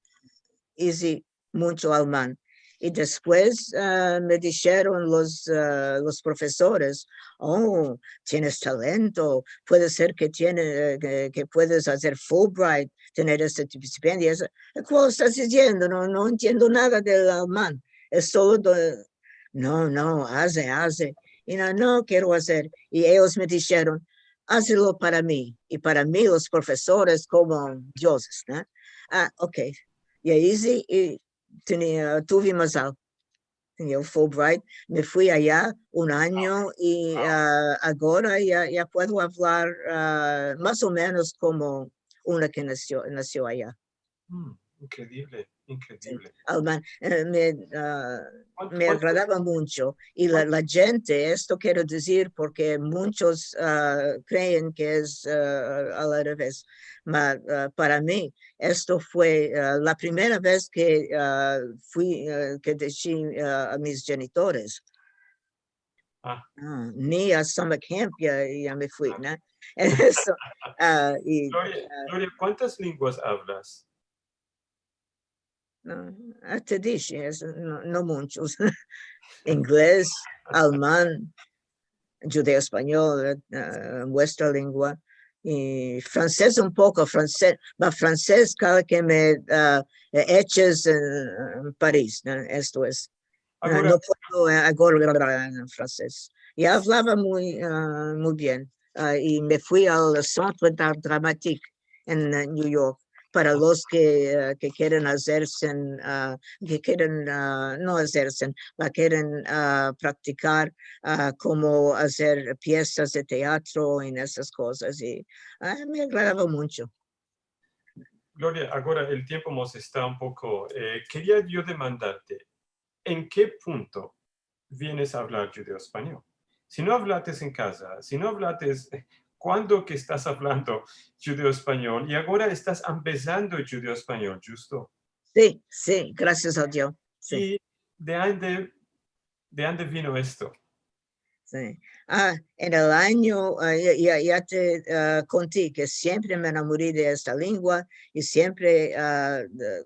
ize muncho alman. I despues, ah, me disheron los, ah, los profesores, "O, tienes talento, puede ser ke tiene, eh, ke, ke puedes azer Fulbright, tener este stipendio." Kual estas diziendo? No, no entiendo nada del alman. Es solo do-, no, no, aze, aze. I no, no kero azer. I eyos me disheron, "Azlo para mi." I para mi los profesores komo dioses, no? A, okey. I ayi si, i tenia, tuve mazal. Tenia un Fulbright. Me fui aya un anyo i, a, agora ya, ya puedo avlar, a, mas o menos komo una ke nasio, nasio aya. Mm, inkredivle, inkredivle. Alman, e, me, a, me agradava muncho. I la, la djente, esto kero dizir porke munchos, a, kreen ke es, a, al reves. Ma, a, para mi, esto fue, a, la primera vez ke, a, fui, a, ke dishi, a, a mis djenitores. A, ni a summer camp ya, ya me fui, no? Esto, a, i, Gloria, a, Gloria, kuantas lenguas avlas? No, a, te dishi, es, no, no munchos. Inglez, alman, djudeo-espanyol, e, muestra lengua, i fransez un poko, fransez, ma fransez kala ke me, a, eches en, en Paris, no? Esto es. A, agora no puedo, e, agora en fransez. Ya avlava muy, a, muy bien. A, i me fui al Centre d'Art Dramatique en, e, New York para los ke, e, ke keren azerse, a, ke keren, a, no azerse, ma keren, a, praktikar, a, komo azer piesas de teatro i esas kozas. I, a, me agradava muncho. Gloria, agora el tiempo mos esta un poko, e, keria yo demandarte, en ke punto vienes a avlar djudeo-espanyol? Si no avlates en kaza, si no avlates, kuando ke estas avlando djudeo-espanyol, i agora estas ambezando djudeo-espanyol, djusto? Si, si, grasias a Dio. Si. I de ande, de ande vino esto? Si. A, en el anyo, a, ya, ya, ya te, a, konti ke siempre me enamori de esta lengua i siempre, a, de,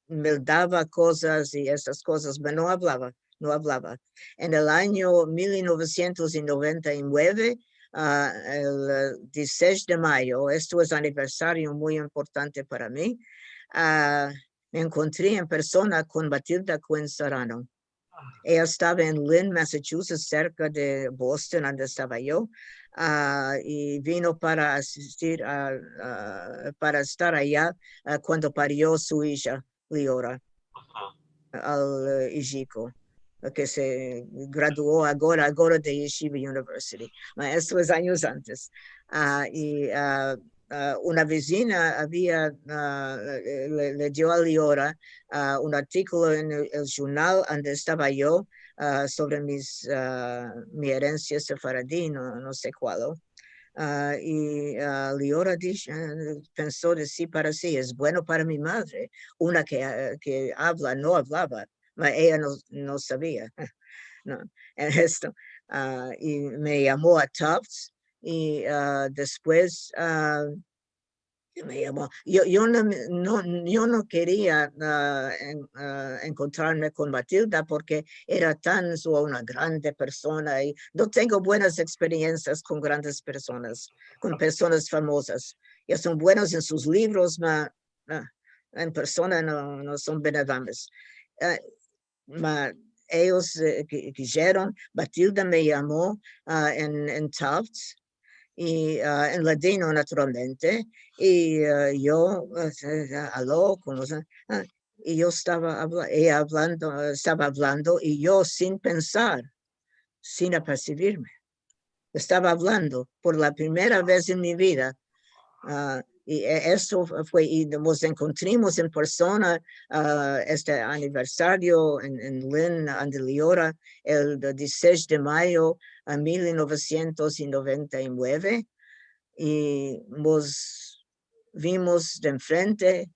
me dava kozas i estas kozas, pero no avlava, no avlava. En el anyo mil novesientos i noventa i mueve, a, el, e, dizisesh de mayo, esto es aniversario muy importante para mi, a, me enkontri en persona kon Matilda Koen Serrano. Eya estava en Lynn, Massachusetts, serka de Boston, ande estava yo, a, i vino para asistir a, a, para estar aya, a, kuando pario su ija, Leora, al, e, ijiko, ke se graduo agora, agora de Yeshiva University. Ma esto es anyos antes. A, i, a, a, una vezina avia, a, le, le dio a Leora, a, un artikulo en el, el jurnal ande estava yo, a, sovre mis, a, mi erensia sefaradi, no, no se kualo. A, i, a, Leora dish-, a, penso de si para si, "Es bueno para mi madre, una ke, a, ke avla, no avlava." Ma eya no, no savia, no, en esto. A, i me yamo a Tufts, i, a, despues, a, me yamo. Yo, yo no, no, yo no keria, a, en-, a, enkontrarme kon Matilda porke era tan, su, una grande persona, i no tengo buenas eksperiensias kon grandes personas, kon personas famozas. Ya son buenos en sus livros, ma, a, en persona no, no son benadames. A, ma eyos, e, ki-, kisheron, Matilda me yamo, a, en, en Tufts, i, a, en ladino, naturalmente, i, a, yo, a, alo, komo se, a, i yo estava avla-, eya avlando, estava avlando, i yo sin pensar, sin apersivirme, estava avlando por la primera vez en mi vida. A, i e-, esto fue, i mos enkontrimos en persona, a, este aniversario en, en Lynn, ande Leora, el dizisesh de mayo a mil novesientos i noventa i mueve, i mos vimos de enfrente,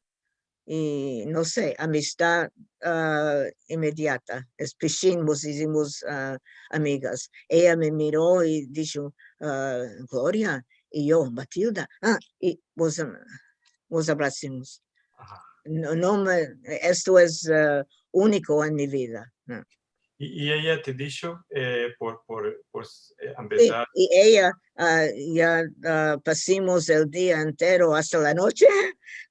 i, no se, amistad, a, inmediata. Es pishin, mos izimos, a, amigas. Eya me miro i disho, a, "Gloria", i yo, "Matilda", a, i mos, a, mos abrasimos. Aha. no, no me, esto es, eh, uniko en mi vida, no. I, i eya te disho, eh, por, por, por, eh, Si, empesar. i eya, ah, ya, ah, pasimos el dia entero asta la noche,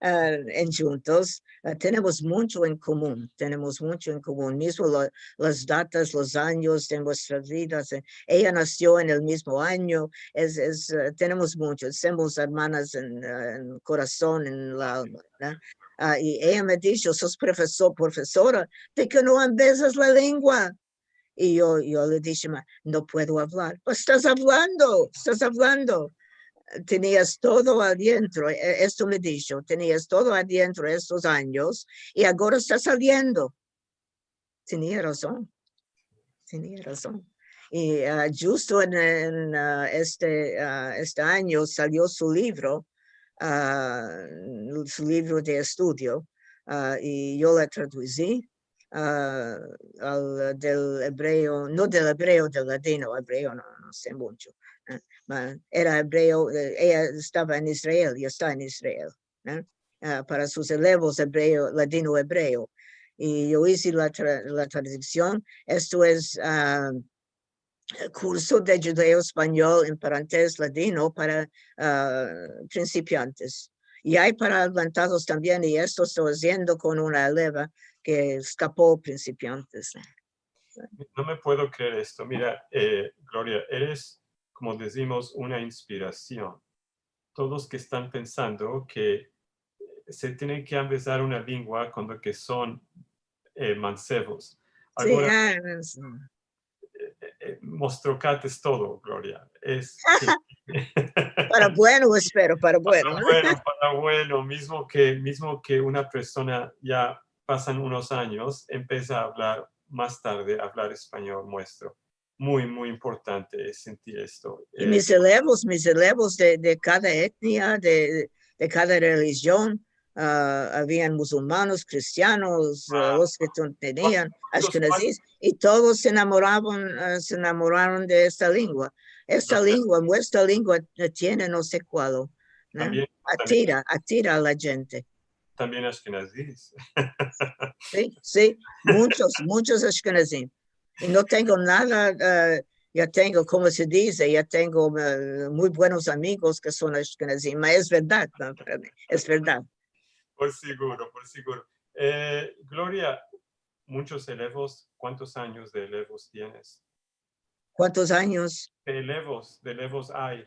ah, en djuntos. Ah, tenemos muncho en komun, tenemos muncho en komun, mizmo la, las datas, los anyos de muestras vidas. Eh, eya nasio en el mizmo anyo, es, es, eh, tenemos muncho, somos ermanas en, eh, en korason, en la alma, no? Ah, i eya me disho, "Sos profesor, profesora, por ke no ambezas la lengua?" I yo, yo le dishe, "Ma, no puedo avlar." "Pues estas avlando, estas avlando. Tenias todo adientro", e, esto me disho, "tenias todo adientro estos anyos i agora esta saliendo." Tenia razon. Tenia razon. I, ah, djusto en, en, ah, este, ah, este anyo salio su livro, ah, su livro de estudio, ah, i yo la tradusi, ah, al, del ebreo, no del ebreo, del ladino, ebreo no, no se muncho, eh, ma era ebreo, eh, eya estava en Israel, i esta en Israel, eh, ah, para sus elevos ebreo, ladino-ebreo. I yo ize la tra-, la traduksion, esto es, ah, kurso de djudeo-espanyol, en parantes ladino, para, ah, prinsipiantes. I ay para avantados tambien, i esto esto aziendo kon una eleva ke eskapo prinsipiantes. No me puedo kreer esto. Mira, eh, Gloria, eres, komo dizimos, una inspirasion. Todos ke estan pensando ke se tiene ke ambezar una lengua kuando ke son, eh, mansevos. Si, Agora, ah, es, eh, eh, mostrokates todo, Gloria. Es, si. Para bueno, espero, para Para bueno, no? bueno, para bueno, mizmo ke, mizmo ke una persona ya pasan unos anyos, empesa a avlar mas tarde, avlar espanyol muestro. Muy, muy importante es sentir esto. I Eh, mis elevos, mis elevos de, de kada etnia, de, de kada relijion, ah, avian musulmanos, kristianos, ah, Ah. los ke tenian, Muchos ashkenazis, i todos se enamoravan, ah, se enamoraron de esta lengua. Esta También. Lengua, muestra lengua, eh, tiene no se kualo, no? Tambien, tambien, Atira, atira a la djente. Tambien ashkenazis. Si, si, munchos, munchos ashkenazim. I no tengo nada, eh, ya tengo, komo se dize, ya tengo, eh, muy buenos amigos ke son ashkenazim. Ma es verdad, no? Para mi, es verdad. Por siguro, por siguro. Eh, Gloria, munchos elevos, kuantos anyos de elevos tienes? Kuantos anyos? De elevos, de elevos ay.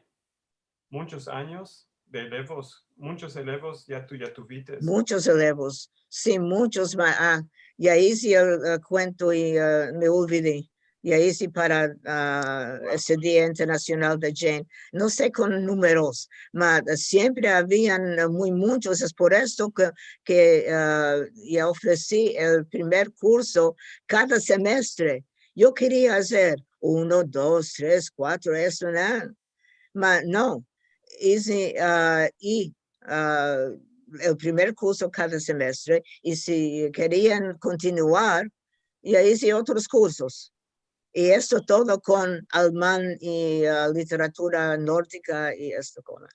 Munchos anyos de elevos, munchos elevos ya tu, ya tuvites. Munchos elevos. Si, munchos, ma, ah, ya ize el, eh, kuento i, eh, me olvidi. Ya ize para, ah, este Dia Internasional de Jane. No se kon numeros, ma, eh, siempre avian, eh, muy munchos. Es por esto ke, ke, ah, ya ofresi el primer kurso kada semestre. Yo keria azer uno, dos, tres, kuatro, esto, no? Ma, no. Ize, ah, i, ah, el primer kurso kada semestre, i si kerian kontinuar, ya ize otros kursos. I esto todo kon alman i, ah, literatura nordika i esto kon.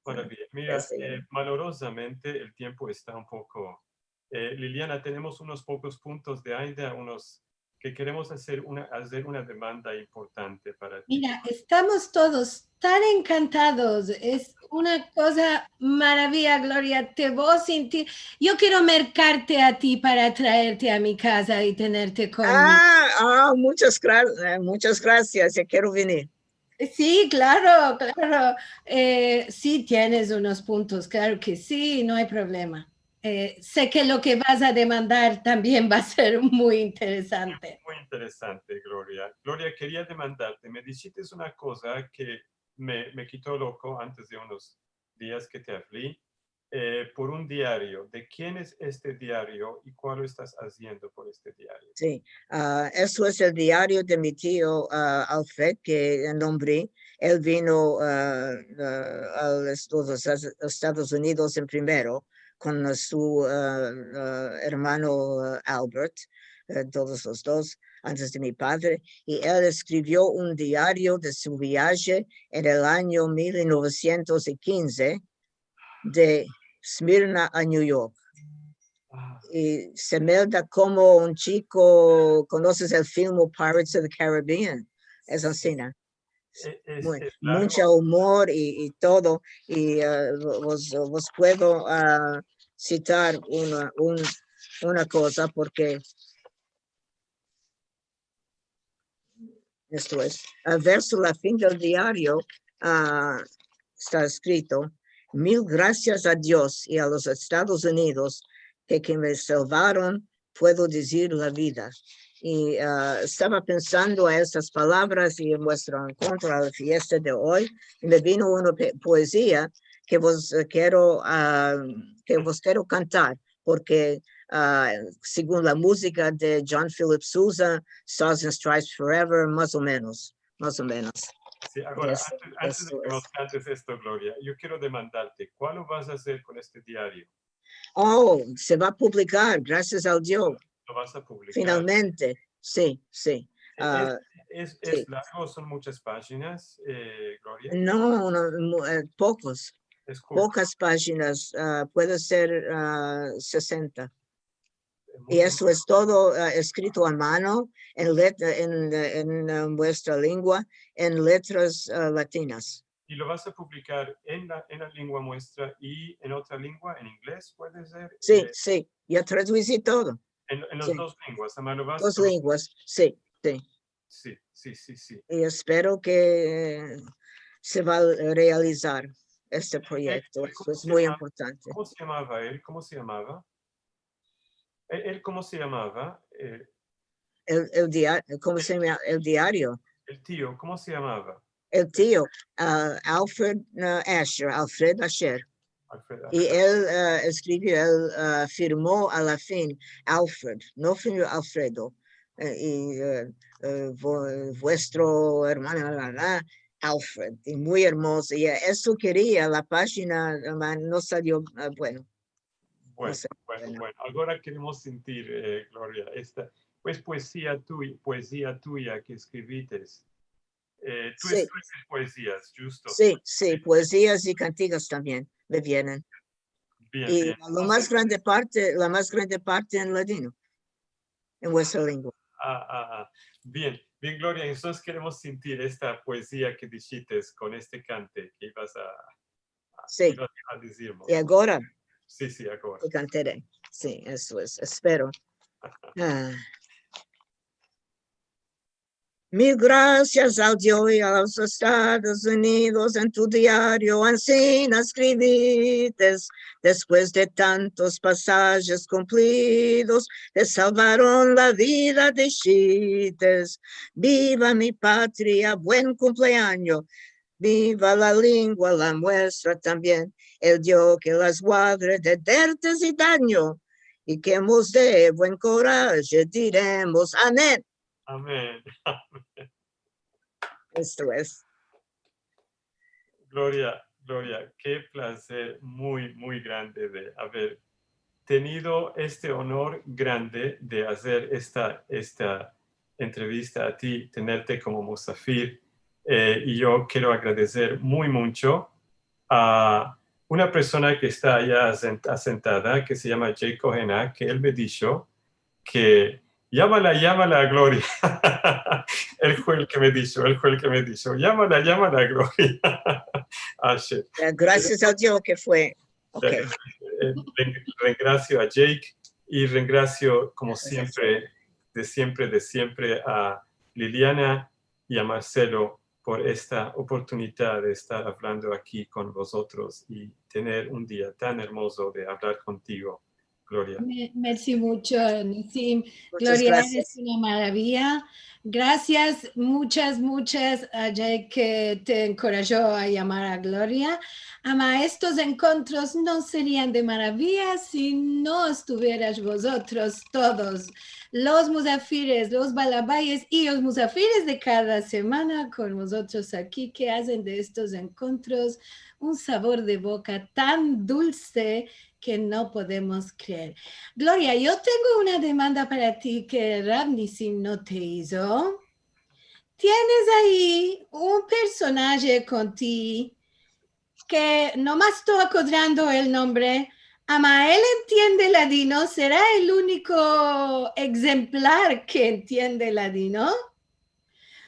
Maravilla. Mira, Este, eh, malorozamente el tiempo esta un poko, eh, Liliana, tenemos unos pokos puntos de ainda, unos ke keremos azer una, azer una demanda importante para ti. Mira, estamos todos tan enkantados. Es una koza maraviya, Gloria. Te vo a sentir. Yo kero merkarte a ti para traerte a mi kaza i tenerte kon mi. Ah, ah, munchas gra-, eh, munchas grasias. Ya kero venir. Si, klaro, klaro. Eh, si tienes unos puntos, klaro ke si, no ay problema. Eh, se ke lo ke vas a demandar tambien va a ser muy interesante. Muy interesante, Gloria. Gloria, keria demandarte, me dishites una koza ke me, me kito loko antes de unos dias ke te avli, eh, por un diario. De kien es este diario i kualo estas aziendo por este diario? Si, ah, esto es el diario de mi tio, ah, Alfred, ke nombri. El vino, ah, ah, a los Estados, Estados Unidos en primero kon su, ah, ah, ermano, ah, Albert, eh, todos los dos, antes de mi padre, i el eskrivio un diario de su viaje en el anyo mil novesientos i kinze de Smirna a New York. i se melda komo un chiko, konoses el filmo Pirates of the Caribbean? Es ansina. Mucho humor i, i todo, i, eh, vos, vos puedo, ah, sitar una, un, una koza, porke esto es, ah, verso la fin del diario, ah, esta eskrito: "Mil grasias a Dios i a los Estados Unidos ke, ke me salvaron, puedo dizir, la vida." I, ah, estava pensando a estas palavras i en muestro enkontro a la fiesta de oy, i me vino una pe-, poezia ke vos, eh, kero, ah, ke vos kero kantar, porke, ah, segun la muzika de John Philip Sousa, Stars and Stripes Forever, mas o menos, mas o menos. Si, agora, antes, antes de ke mos kantes esto, Gloria, yo kero demandarte, kualo vas a azer kon este diario? Oh, se va a publikar, grasias al Dio. Lo vas a publikar? Finalmente, si, si. E-, es, es largo? Son muchas pajinas, eh, Gloria? No, no, mu-, eh, pokos. Es kurto. Pokas pajinas, ah, puede ser, ah, sesenta. I esto es todo, ah, eskrito a mano, en let-, en, en, ah, muestra lengua, en letras, ah, latinas. I lo vas a publikar en la, en la lengua muestra i en otra lengua, en inglez, puede ser? Si, si, ya tradusi todo. En, en las dos lenguas, ama lo vas a... Dos lenguas, si, si. Si, si, si, si. I espero ke se va a realizar este proyekto. Esto es muy importante. Komo se yamava el? Komo se yamava? El, el, komo se yamava? Eh, el, el dia-, komo se yama? El diario. El tio, komo se yamava? El tio, ah, Alfred, ah, Asher, Alfred Asher. Alfred Asher. I el, ah, eskrivio, el, ah, firmo a la fin Alfred, no firmo Alfredo. Eh, i, eh, eh, vo-, vuestro ermano, la, la, la, Alfred. I muy ermozo. I esto keria, la pajina, ah, no salio, ah, bueno. Bueno, bueno, bueno. Agora keremos sentir, eh, Gloria, esta, pues, poezia tuya, poezia tuya ke eskrivites. Eh, tu eskrives poezias, djusto? Si, si, poezias i kantigas tambien me vienen. Bien, bien. I la mas grande parte, la mas grande parte en ladino, en vuestra lengua. Ah, ah, ah. Bien, bien, Gloria, entonses keremos sentir esta poezia ke dishites kon este kante ke ivas a, a, ivas a dizirmos. I agora? Si, si, agora. Te kantare. Si, esto es, espero. Ah. Mil grasias al Dio i a los Estados Unidos, en tu diario ansina eskrivites, despues de tantos pasajes kumplidos, te salvaron la vida, dishites. Biva mi patria, buen kumpleanyo, biva la lengua, la muestra tambien. El Dio ke las guadre de dertes i danyo, i ke mos de buen koraje, diremos amen. Amen, amen. Esto es. Gloria, Gloria, ke plazer muy, muy grande de aver tenido este onor grande de azer esta, esta entrevista a ti, tenerte komo musafir. Eh, i yo kero agradeser muy muncho a una persona ke esta aya asent-, asentada, ke se yama Jake Kohena, ke el me disho ke yamala, yamala a Gloria. El fue el ke me disho, el fue el ke me disho, yamala, yamala a Gloria. Ashe. Ya, grasias a Dio ke fue. Ok. Eh, ren-, rengrasio a Jake i rengrasio, komo siempre, de siempre, de siempre a Liliana i a Marcelo por esta oportunidad de estar avlando aki kon vozotros i tener un dia tan ermozo de avlar kontigo, Gloria. Me-, mersi muncho, Nisim. Munchas grasias. Gloria, eres una maravia. Grasias, munchas, munchas a Jake ke te enkorajo a yamar a Gloria. Ama, estos enkontros no serian de maravia si no estuvieras vozotros todos, los musafires, los balabayes i los musafires de kada semana kon vozotros aki, ke azen de estos enkontros un savor de boka tan dulse ke no podemos kreer. Gloria, yo tengo una demanda para ti ke Rav Nisim no te izo. Tienes ayi un personaje kon ti ke nomas esto akodrando el nombre, Ama el entiende ladino, sera el uniko egzemplar ke entiende ladino.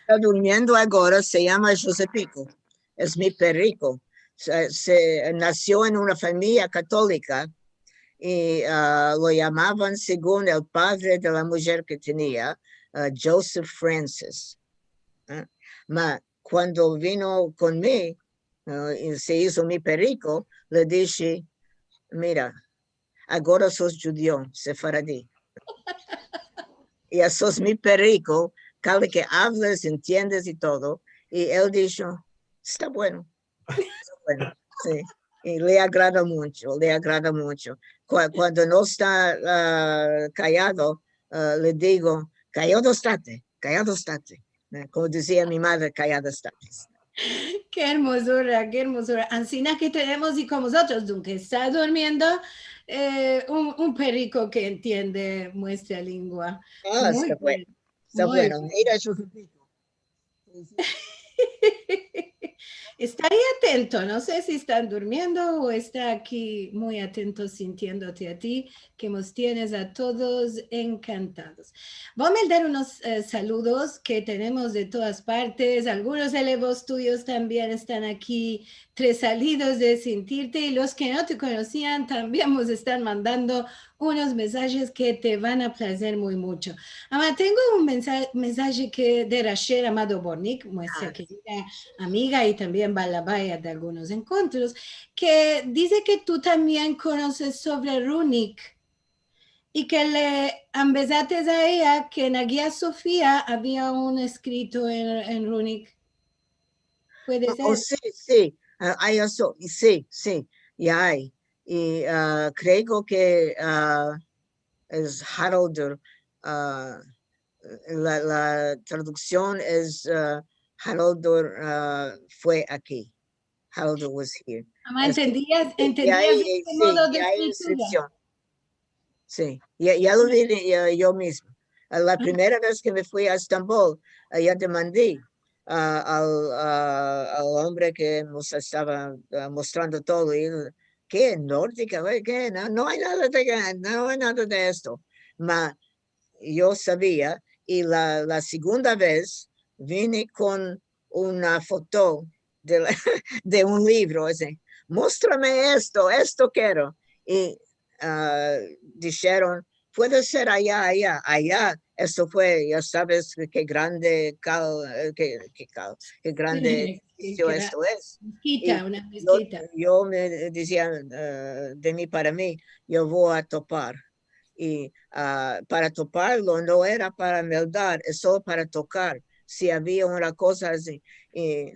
Esta durmiendo agora, se yama Josepiko. Es mi periko. Se, se nasio en una famiya katolika i, ah, lo yamavan segun el padre de la mujer ke tenia, ah, Joseph Francis. Ah, ma kuando vino kon mi, ah, i se izo mi periko, le dishe, mira, agora sos djudio, sefaradi. Ya sos mi periko, kale ke avles, entiendes i todo. I el disho, esta bueno. Esta bueno, si. I le agrada muncho, le agrada muncho. Kua-, kuando no esta, ah, kayado, ah, le digo, kayado estate, kayado estate. Eh, komo dizia mi madre, kayada estate. Ke ermozura, ke ermozura. Ansina ke tenemos i kon mozotros, aunke esta durmiendo, eh, un, un periko ke entiende muestra lengua. Ah, muy esta bueno. Esta bueno. Mira, Josepiko. Esta ayi atento, no se si esta durmiendo o esta aki muy atento sintiendote a ti, ke mos tienes a todos enkantados. Vo a meldar unos, eh, saludos ke tenemos de todas partes. Algunos elevos tuyos tambien estan aki, tresalidos de sintirte, i los ke no te konosian tambien mos estan mandando unos mensajes ke te van a plazer muy muncho. Ama, tengo un mensa-, mensaje ke de Rachel Amado Bornik, muestra kerida amiga i tambien balabaya de algunos enkontros, ke dize ke tu tambien konoses sovre Runic i ke le ambezates a eya ke en Agia Sofia avia un eskrito en, en Runic. Puede ser. Oh, si, si. Ah, ay eso, si, si, ya ay. I, ah, kreo ke, ah, es Haraldur, ah, la, la traduksion es, ah, Haraldur, ah, fue aki. Haraldur was here. Ama, entendias, entendias este modo de eskritura. Si, ya, ya lo vi, ya, yo mizmo. La primera vez ke me fui a Estambol, aya demandi, ah, al, ah, al ombre ke mos estava, ah, mostrando todo, i el, ke nordika? Ke? No, no ay nada de, no ay nada de esto. Ma yo savia, i la, la segunda vez vini kon una foto de la, de un livro, asin, "Mostrame esto, esto kero." I, ah, disheron, "Puede ser aya, aya, aya." Esto fue, ya saves ke grande kal-, eh, ke, ke kal-, ke grande edifisio esto es. Meskita, una meskita. I yo, yo me dizia, eh, de mi para mi, "Yo vo a topar." I, ah, para toparlo no era para meldar, es solo para tokar. Si avia una koza asin, i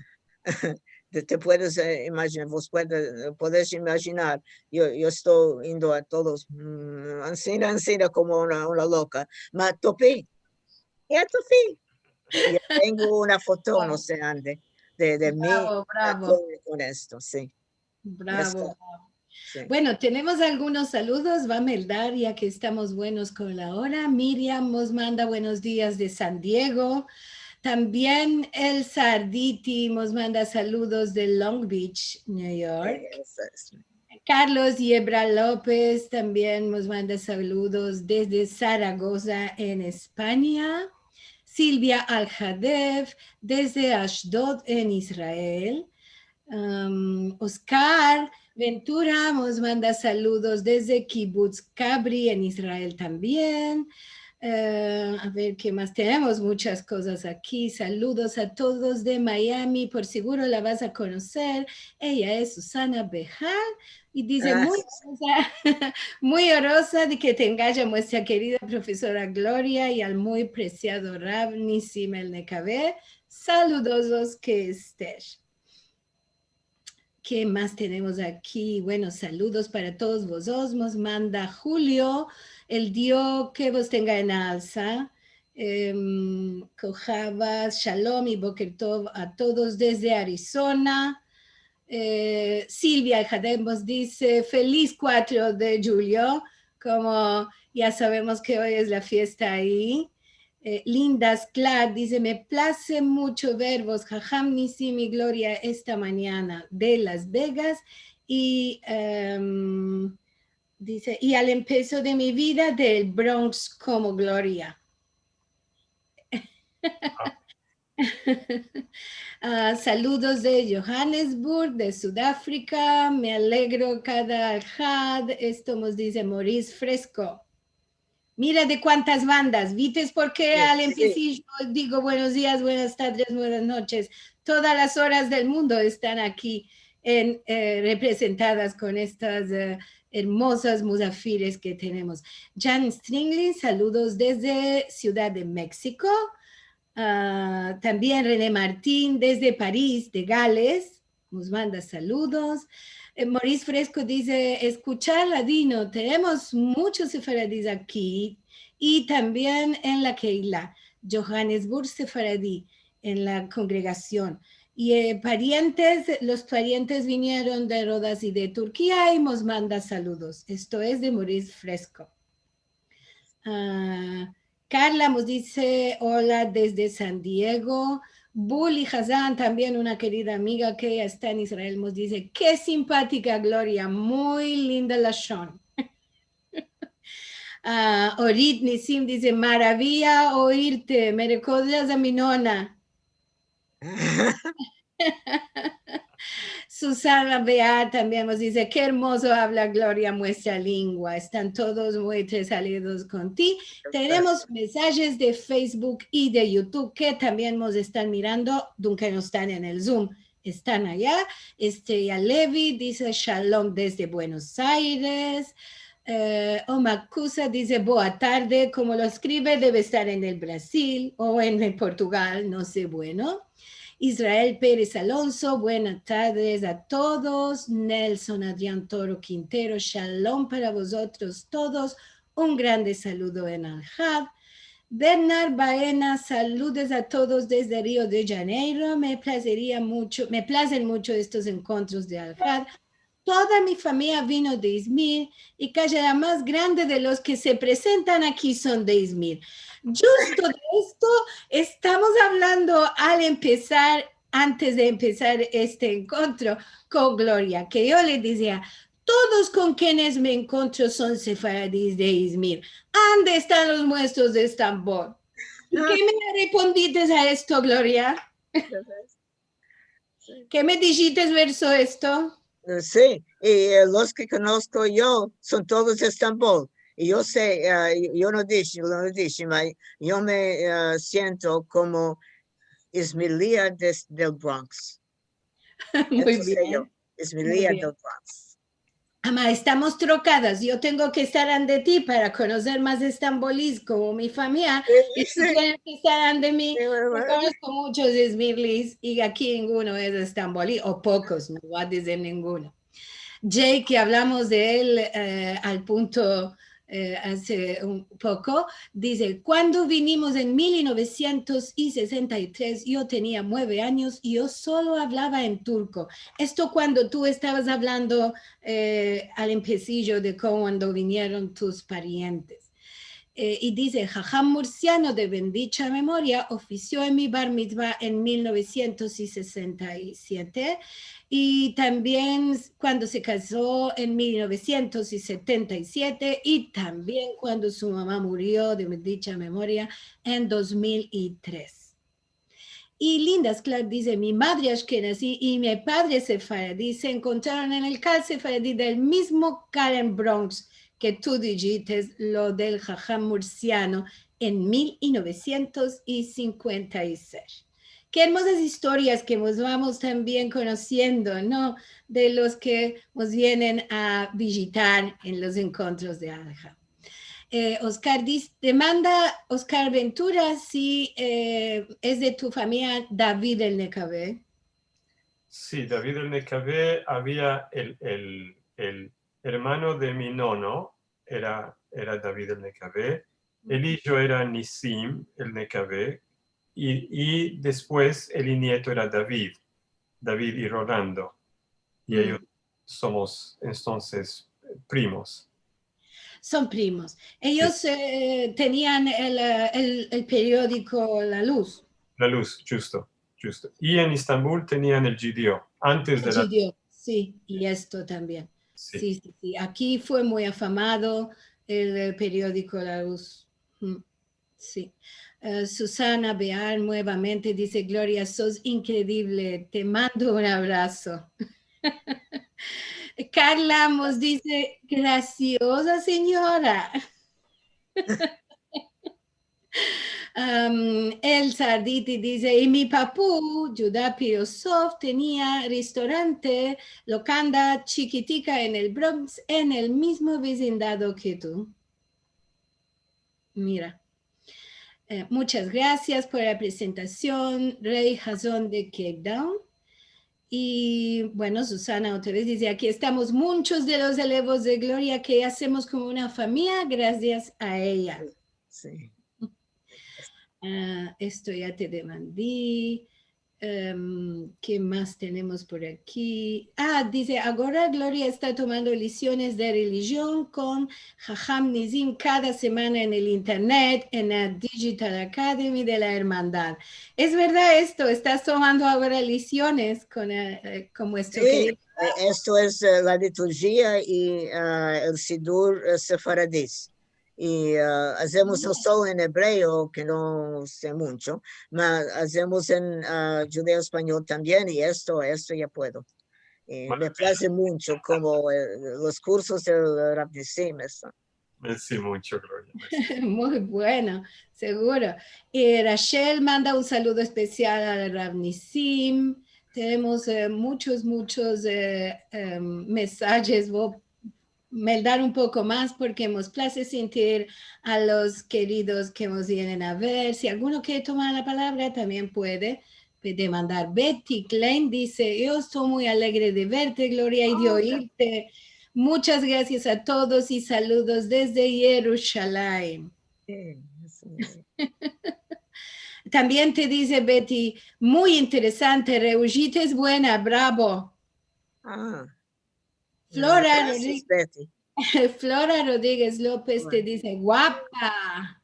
te, te puedes, eh, imajinar, vos puede-, podesh imajinar, yo, yo esto indo a todos, mm, ansina, ansina komo una, una loka. Ma topi, ya topi. Ya tengo una foto, no se ande, de, de mi, bravo, bravo, kon, kon esto, si. Bravo, bravo. Si. Bueno, tenemos algunos saludos, vo a meldar, ya ke estamos buenos kon la ora. Miriam mos manda buenos dias de San Diego. Tambien Elsa Arditi mos manda saludos de Long Beach, New York. Eso es. Carlos Yebra Lopez tambien mos manda saludos desde Zaragoza, en Espania. Silvia Alhadev, desde Ashdod, en Israel. Am, Oscar Ventura mos manda saludos desde Kibbutz Kabri, en Israel tambien. Eh, a ver, ke mas? Tenemos muchas kozas aki. Saludos a todos de Miami. Por seguro la vas a konoser. Eya es Susana Behar. I dize, muy oroza, muy oroza de ke te engaja muestra kerida profesora Gloria i al muy presiado Rav Nisim el Nekabe. Saludozos ke estesh. Ke mas tenemos aki? Bueno, saludos para todos vozotros. Mos manda Julio, el Dio ke vos tenga en alsa. Em, Kohavas, shalom i boker tov a todos desde Arizona. Eh, Silvia Jadem mos dize, "Feliz kuatro de julio", komo ya savemos ke oy es la fiesta ayi. Eh, Linda Sklar dize, "Me plaze muncho ver vos, Haham Nisim i Gloria, esta manyana de Las Vegas." I, em, dize, i al empeso de mi vida del Bronx komo Gloria. Ah, saludos de Johannesburg, de Sudafrika. Me alegro kada alhad. Esto mos dize Moris Fresko. Mira de kuantas bandas. Vites por ke al empesar yo digo buenos dias, buenas tardes, buenas noches? Todas las oras del mundo estan aki en, eh, reprezentadas kon estas, eh, ermozas muzafires ke tenemos. Jan Stringlin, saludos dezde Sivdad de Meksiko. Ah, tambien René Martin, dezde Paris, de Gales, mos manda saludos. Eh, Moris Fresko dize, eskuchar ladino, tenemos munchos sefaradis aki i tambien en la Keila, Johannesburg sefaradi, en la kongregasion. I, eh, parientes, los parientes vinieron de Rodas i de Turkia i mos manda saludos. Esto es de Moris Fresko. Ah, Karla mos dize, ola dezde San Diego. Buli Hazan, tambien una kerida amiga ke esta en Israel, mos dize, ke simpatika Gloria, muy linda lashon. Ah, Orit Nisim dize, maraviya oirte, me rekordas a mi nona. Susana Bea tambien mos dize, ke ermozo avla Gloria, muestra lingua. Estan todos muy entretenidos kon ti. Tenemos mensajes de Facebook i de YouTube ke tambien mos estan mirando, dunke no estan en el Zoom, estan aya. Estrella Levi dize, shalom dezde Buenos Aires. Eh, Omakusa dize, boa tarde, komo lo eskrive, deve estar en el Brazil o en el Portugal, no se, bueno. Israel Perez Alonso, buenas tardes a todos. Nelson Adrian Toro Quintero, shalom para vozotros todos. Un grande saludo en alhad. Bernard Baena, saludos a todos dezde Rio de Janeiro. Me plazeria muncho, me plazen muncho estos enkontros de alhad. Toda mi famiya vino de Izmir i kaji la mas grande de los ke se prezentan aki son de Izmir. Djusto de esto estamos avlando al empesar, antes de empesar este enkontro kon Gloria, ke yo le dizia, todos kon kenes me enkontro son sefaradis de Izmir. Ande estan los muestros de Estambol? I ke me respondites a esto, Gloria? Ke me dishites verso esto? Eh, si, i, eh, los ke konosko yo son todos de Estambol. I yo se, eh, yo no dishe, no dishe, ma yo me, eh, siento komo izmirlia des-, del Bronx. Muy bien. Esto se yo, izmirlia del Bronx. Ama, estamos trokadas. Yo tengo ke estar ande ti para konoser mas estambolis komo mi famiya. I tu tienes ke estar ande mi. Yo konosko munchos izmirlis i aki ninguno es estamboli, o pokos, no vo a dizer ninguno. Jay, ke avlamos de el, eh, al punto, eh, aze un poko, dize, kuando vinimos en mil novesientos i sesenta i tres, yo tenia mueve anyos i yo solo avlava en turko. Esto kuando tu estavas avlando, eh, al empesijo de kuando vinieron tus parientes. Eh, i dize, Haham Mursiano de bendicha memoria ofisio en mi bar mitzva en mil novesientos i sesenta i siete, i tambien kuando se kazo en mil novesientos i setenta i siete, i tambien kuando su mama murio de bendicha memoria en dos mil i tres. I Linda Sklar dize, mi madre ashkenazi i mi padre sefaradi se enkontraron en el kal sefaradi del mizmo kal en Bronx ke tu dishites lo del Haham Mursiano en mil novesientos i sinkuenta i sesh. Ke ermozas istorias ke mos vamos tambien konosiendo, no? De los ke mos vienen a vijitar en los enkontros de Alhad. Eh, Oscar dis-, demanda Oscar Ventura si, eh, es de tu famiya David el Nekave. Si, David el Nekave, avia el, el, el ermano de mi nono, era, era David el Nekave, el ijo era Nisim el Nekave, i, i despues el nieto era David, David i Rolando. I eyos somos, entonses, primos. Son primos. Eyos, eh, tenian el, eh, el, el periodiko La Luz. La Luz, djusto, djusto. I en Estambol tenian el Gidio, antes de la... El Gidio, si, i esto tambien. Si, si, si. Aki fue muy afamado el, eh, periodiko La Luz. Mm, si. Eh, Susana Bear nuevamente dize: "Gloria, sos inkredivle. Te mando un abraso." Karla mos dize: "Gratioza sinyora." Am, Elsa Arditi dize: "I mi papu, Djuda Pirosof, tenia ristorante, lokanda chikitika en el Bronx, en el mizmo vizindado ke tu." Mira. Eh, muchas gracias por la prezentasion, Rey Hazon de Cape Town. I, bueno, Susana otra vez dize: "Aki estamos munchos de los elevos de Gloria ke azemos komo una famiya grasias a eya." Si. Ah, esto ya te demandi. Em, ke mas tenemos por aki? Ah, dize: "Agora Gloria esta tomando lisiones de relijion kon Haham Nizim kada semana en el internet, en la Digital Academy de la Ermandad." Es verdad esto, estas tomando agora lisiones kon, eh, eh, kon muestro kerido. Si, eh, esto es, eh, la liturjia i, ah, el sidur, eh, sefaradi. I, ah, azemos no solo en ebreo, ke no se muncho, ma azemos en, ah, djudeo-espanyol tambien, i esto, esto ya puedo. I me plaze muncho komo, eh, los kursos del Rav Nisim, esto. Mersi muncho, Gloria. Mersi. Muy bueno, seguro. I Rachel manda un saludo espesial al Rav Nisim. Tenemos, eh, munchos, munchos, eh, em, mesajes. Vo meldar un poko mas porke mos plaze sintir a los keridos ke mos vienen a ver. Si alguno kere tomar la palavra, tambien puede, puede demandar. Betty Klein dize: "Yo esto muy alegre de verte, Gloria, i de oirte. Muchas grasias a todos i saludos desde Yerushalayim." Si, si. Tambien te dize Betty: "Muy interesante, Reujit es buena, bravo." Ah. Flora Rodri-, Betty. Flora Rodriguez Lopez te dize: "Guapa."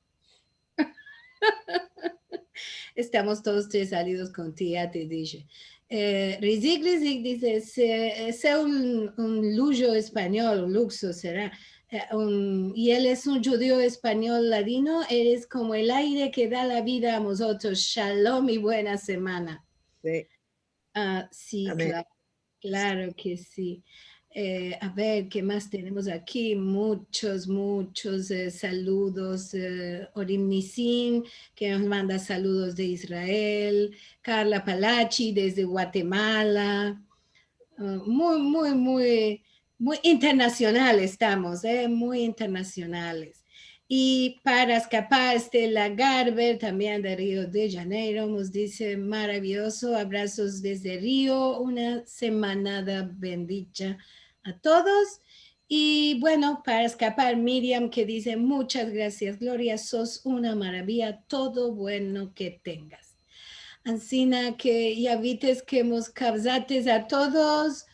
Estamos todos tres salidos kon ti, ya te dishe. Eh, Rizik Rizik dize: "Se, se un, un lujo espanyol, un lukso sera, eh, un, i el es un djudeo-espanyol ladino, eres komo el aire ke da la vida a mozotros. Shalom i buena semana." Si. Ah, si, amen. Klaro. Klaro ke si. Eh, a ver, ke mas tenemos aki? Munchos, munchos, eh, saludos. Eh, Orim Nisim, ke mos manda saludos de Israel. Karla Palachi, desde Guatemala. Ah, muy, muy, muy, muy internasional estamos, eh, muy internasionales. I para eskapar, Stella Garber, tambien de Rio de Janeiro, mos dize: "Maraviyozo, abrasos desde Rio, una semanada bendicha a todos." I, bueno, para eskapar, Miriam, ke dize: "Munchas grasias, Gloria, sos una maraviya, todo bueno ke tengas." Ansina ke ya vites ke mos kavzates a todos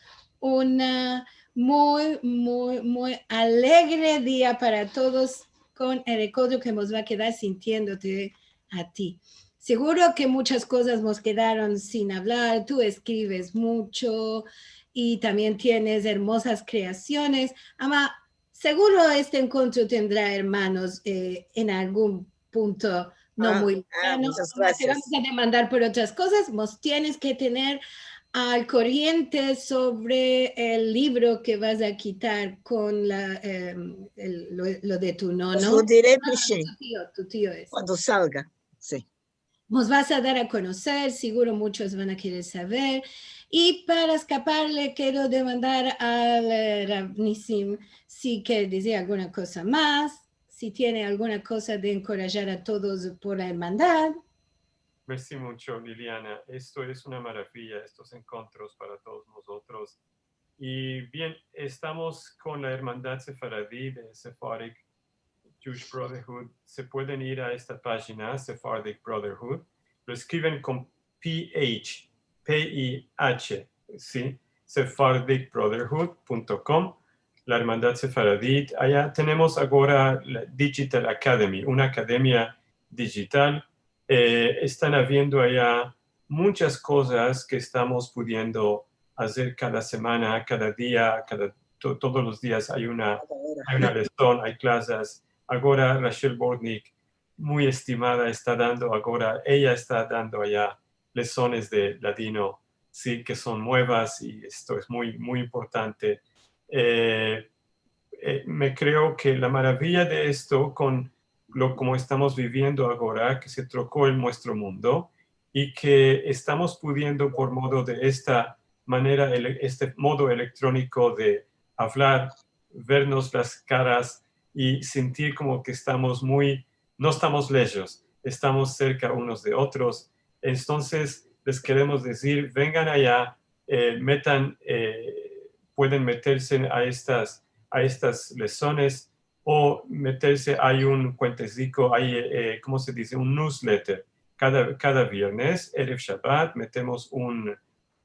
una muy, muy, muy alegre dia para todos kon el rekodro ke mos va a kedar sintiendote a ti. Seguro ke munchas kozas mos kedaron sin avlar, tu eskrives muncho i tambien tienes ermozas kreasiones, ama seguro este enkontro tendra ermanos, eh, en algun punto no muy lejano. Ama te vamos a demandar por otras kozas, mos tienes ke tener al koriente sovre el livro ke vas a kitar kon la, em, el, lo, lo de tu nono. Lo dire, tu tio, tu tio es. Kuando salga, si. Mos vas a dar a konoser, seguro munchos van a kerer saver. I para eskapar le kero demandar al, eh, Rav Nisim si kere dizir alguna koza mas, si tiene alguna koza de enkorajar a todos por la ermandad. Mersi muncho, Liliana. Esto es una maraviya, estos enkontros para todos mozotros. I bien, estamos kon la Ermandad Sefaradi de Sephardic Jewish Brotherhood. Se pueden ir a esta pajina, Sephardic Brotherhood. Lo eskriven kon P H, P I H, si, sephardic brotherhood punto com, la Ermandad Sefaradi. Aya tenemos agora la Digital Academy, una akademia dijital. Eh, estan aviendo aya munchas kozas ke estamos pudiendo azer kada semana, kada dia, kada to-, todos los dias ay una, ay una leson, ay klasas. Agora Rachel Bortnick, muy estimada, esta dando agora, eya esta dando aya lesones de ladino, si, ke son muevas i esto es muy, muy importante. Eh, eh, me kreo ke la maraviya de esto kon lo komo estamos biviendo agora, ke se troko el muestro mundo i ke estamos pudiendo por modo de esta manera, ele-, este modo elektroniko de avlar, vernos las karas i sentir komo ke estamos muy, no estamos lejos, estamos serka unos de otros. Entonses, les keremos dizir, vengan aya, eh, metan, eh, pueden meterse a estas, a estas lesones o meterse, ay un kuenteziko, ay, eh, komo se dize? Un newsletter. Kada, kada viernes, erev Shabat, metemos un,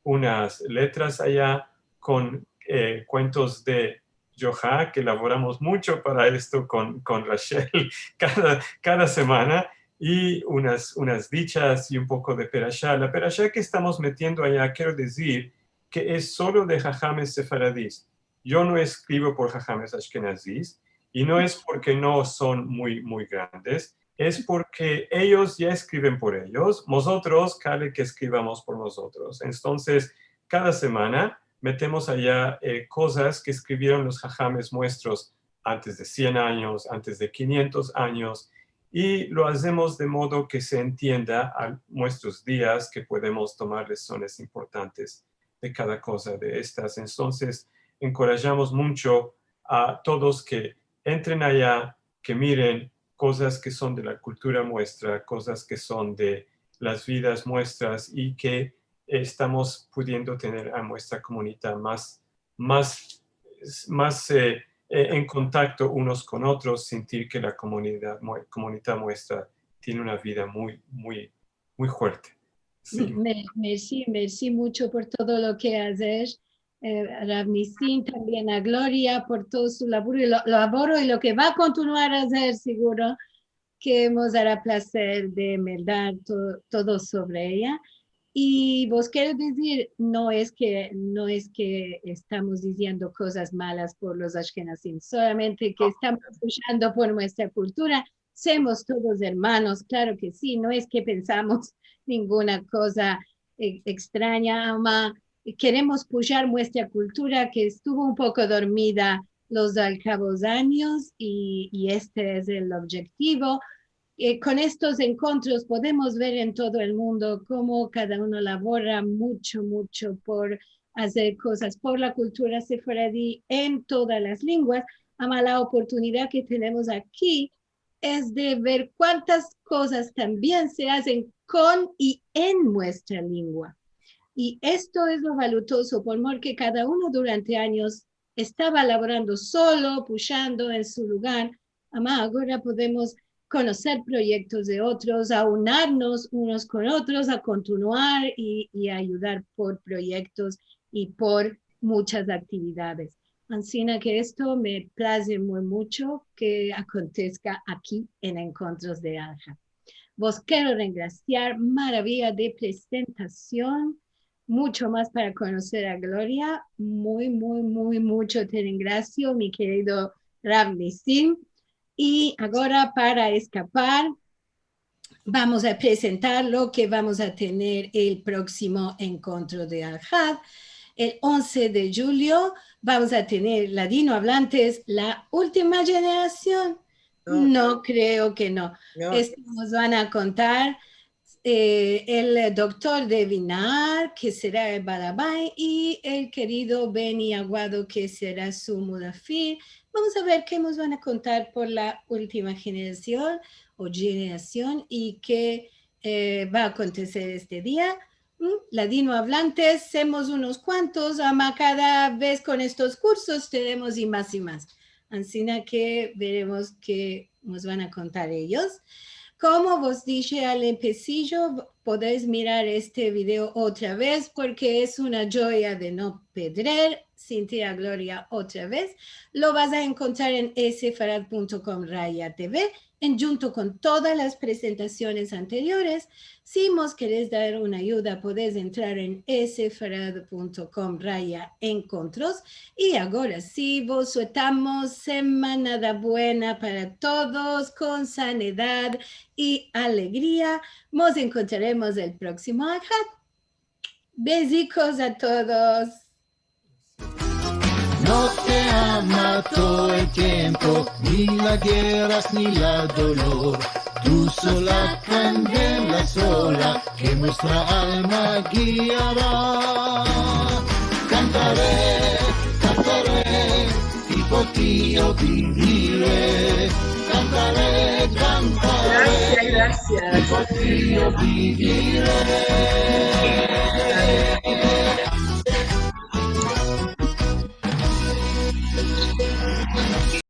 unas letras aya kon, eh, kuentos de Yoha, ke lavoramos muncho para esto kon, kon Rachel kada, kada semana, i unas, unas dichas i un poko de perasha. La perasha ke estamos metiendo aya, kero dizir ke es solo de hahames sefaradis. Yo no eskrivo por hahames ashkenazis, i no es porke no son muy, muy grandes, es porke eyos ya eskriven por eyos, mozotros kale ke eskrivamos por mozotros. Entonses, kada semana metemos aya, eh, kozas ke eskrivieron los hahames muestros antes de sien anyos, antes de kinyentos anyos, i lo azemos de modo ke se entienda a muestros dias, ke podemos tomar lesones importantes de kada koza de estas. Entonses, enkorajamos muncho a todos ke entren aya, ke miren kozas ke son de la kultura muestra, kozas ke son de las vidas muestras i ke estamos pudiendo tener a muestra komunidad mas, mas, mas, eh, eh, en kontakto unos kon otros, sentir ke la komunidad mue-, komunidad muestra tiene una vida muy, muy, muy fuerte. Si. Me-, mersi, mersi muncho por todo lo ke azes, eh, Rav Nisim, tambien a Gloria por todo su lavoro i lo, lavoro i lo ke va a kontinuar a azer seguro, ke mos dara plazer de meldar to-, todo sovre eya. I vos kero dizir, no es ke, no es ke estamos diziendo kozas malas por los ashkenazim, solamente ke estamos luchando por muestra kultura. Semos todos ermanos, klaro ke si, no es ke pensamos ninguna koza, eh, ekstranya, ama keremos pujar muestra kultura ke estuvo un poko dormida los alkavos anyos i, i este es el objektivo. Eh, kon estos enkontros podemos ver en todo el mundo komo kada uno lavora muncho, muncho por azer kozas por la kultura sefaradi en todas las lenguas, ama la oportunidad ke tenemos aki es de ver kuantas kozas tambien se azen kon i en muestra lengua. I esto es lo valutozo, porke kada uno durante anyos estava lavorando solo, pushando en su lugar, ama agora podemos konoser proyektos de otros, aunarnos unos kon otros, a kontinuar i, i ayudar por proyektos i por munchas aktividades. Ansina ke esto me plaze muy muncho ke akonteska aki en Enkontros de Alhad. Vos kero rengrasiar, maraviya de prezentasion, muncho mas para konoser a Gloria. Muy, muy, muy muncho te rengrasio, mi kerido Rav Nisim. I agora, para eskapar, vamos a prezentar lo ke vamos a tener el proksimo Enkontro de Alhad. El onze de djulio vamos a tener ladinoavlantes, la ultima jenerasion. No, no, kreo ke no. No. Esto mos van a kontar, eh, el doktor David Nahar, ke sera el balabay, i el kerido Benny Aguado, ke sera su mudafir. Vamos a ver ke mos van a kontar por la ultima jenerasion o jenerasion i ke, eh, va a akonteser este dia. Mm, ladinoavlantes, semos unos kuantos, ama kada vez kon estos kursos tenemos i mas i mas. Ansina ke veremos ke mos van a kontar eyos. Komo vos dishe al empesijo, podeis mirar este video otra vez, porke es una djoya de no pedrer. Sinti a Gloria otra vez. Lo vas a enkontrar en esefarad punto kom raya T V, en djunto kon todas las prezentasiones anteriores. Si mos keres dar una ayuda, podes entrar en esefarad punto kom raya enkontros. I agora si, vos sueltamos semanada buena para todos, kon sanidad i alegria. Mos enkontraremos el proksimo Ahad. Bezikos a todos. No te ama todo el tiempo, ni las guerras ni la dolor. Tu sola kandela sola ke muestra alma giara. Kantare, kantare, i por ti yo bivire. Kantare, kantare, grasia, grasia, i por ti yo bivire.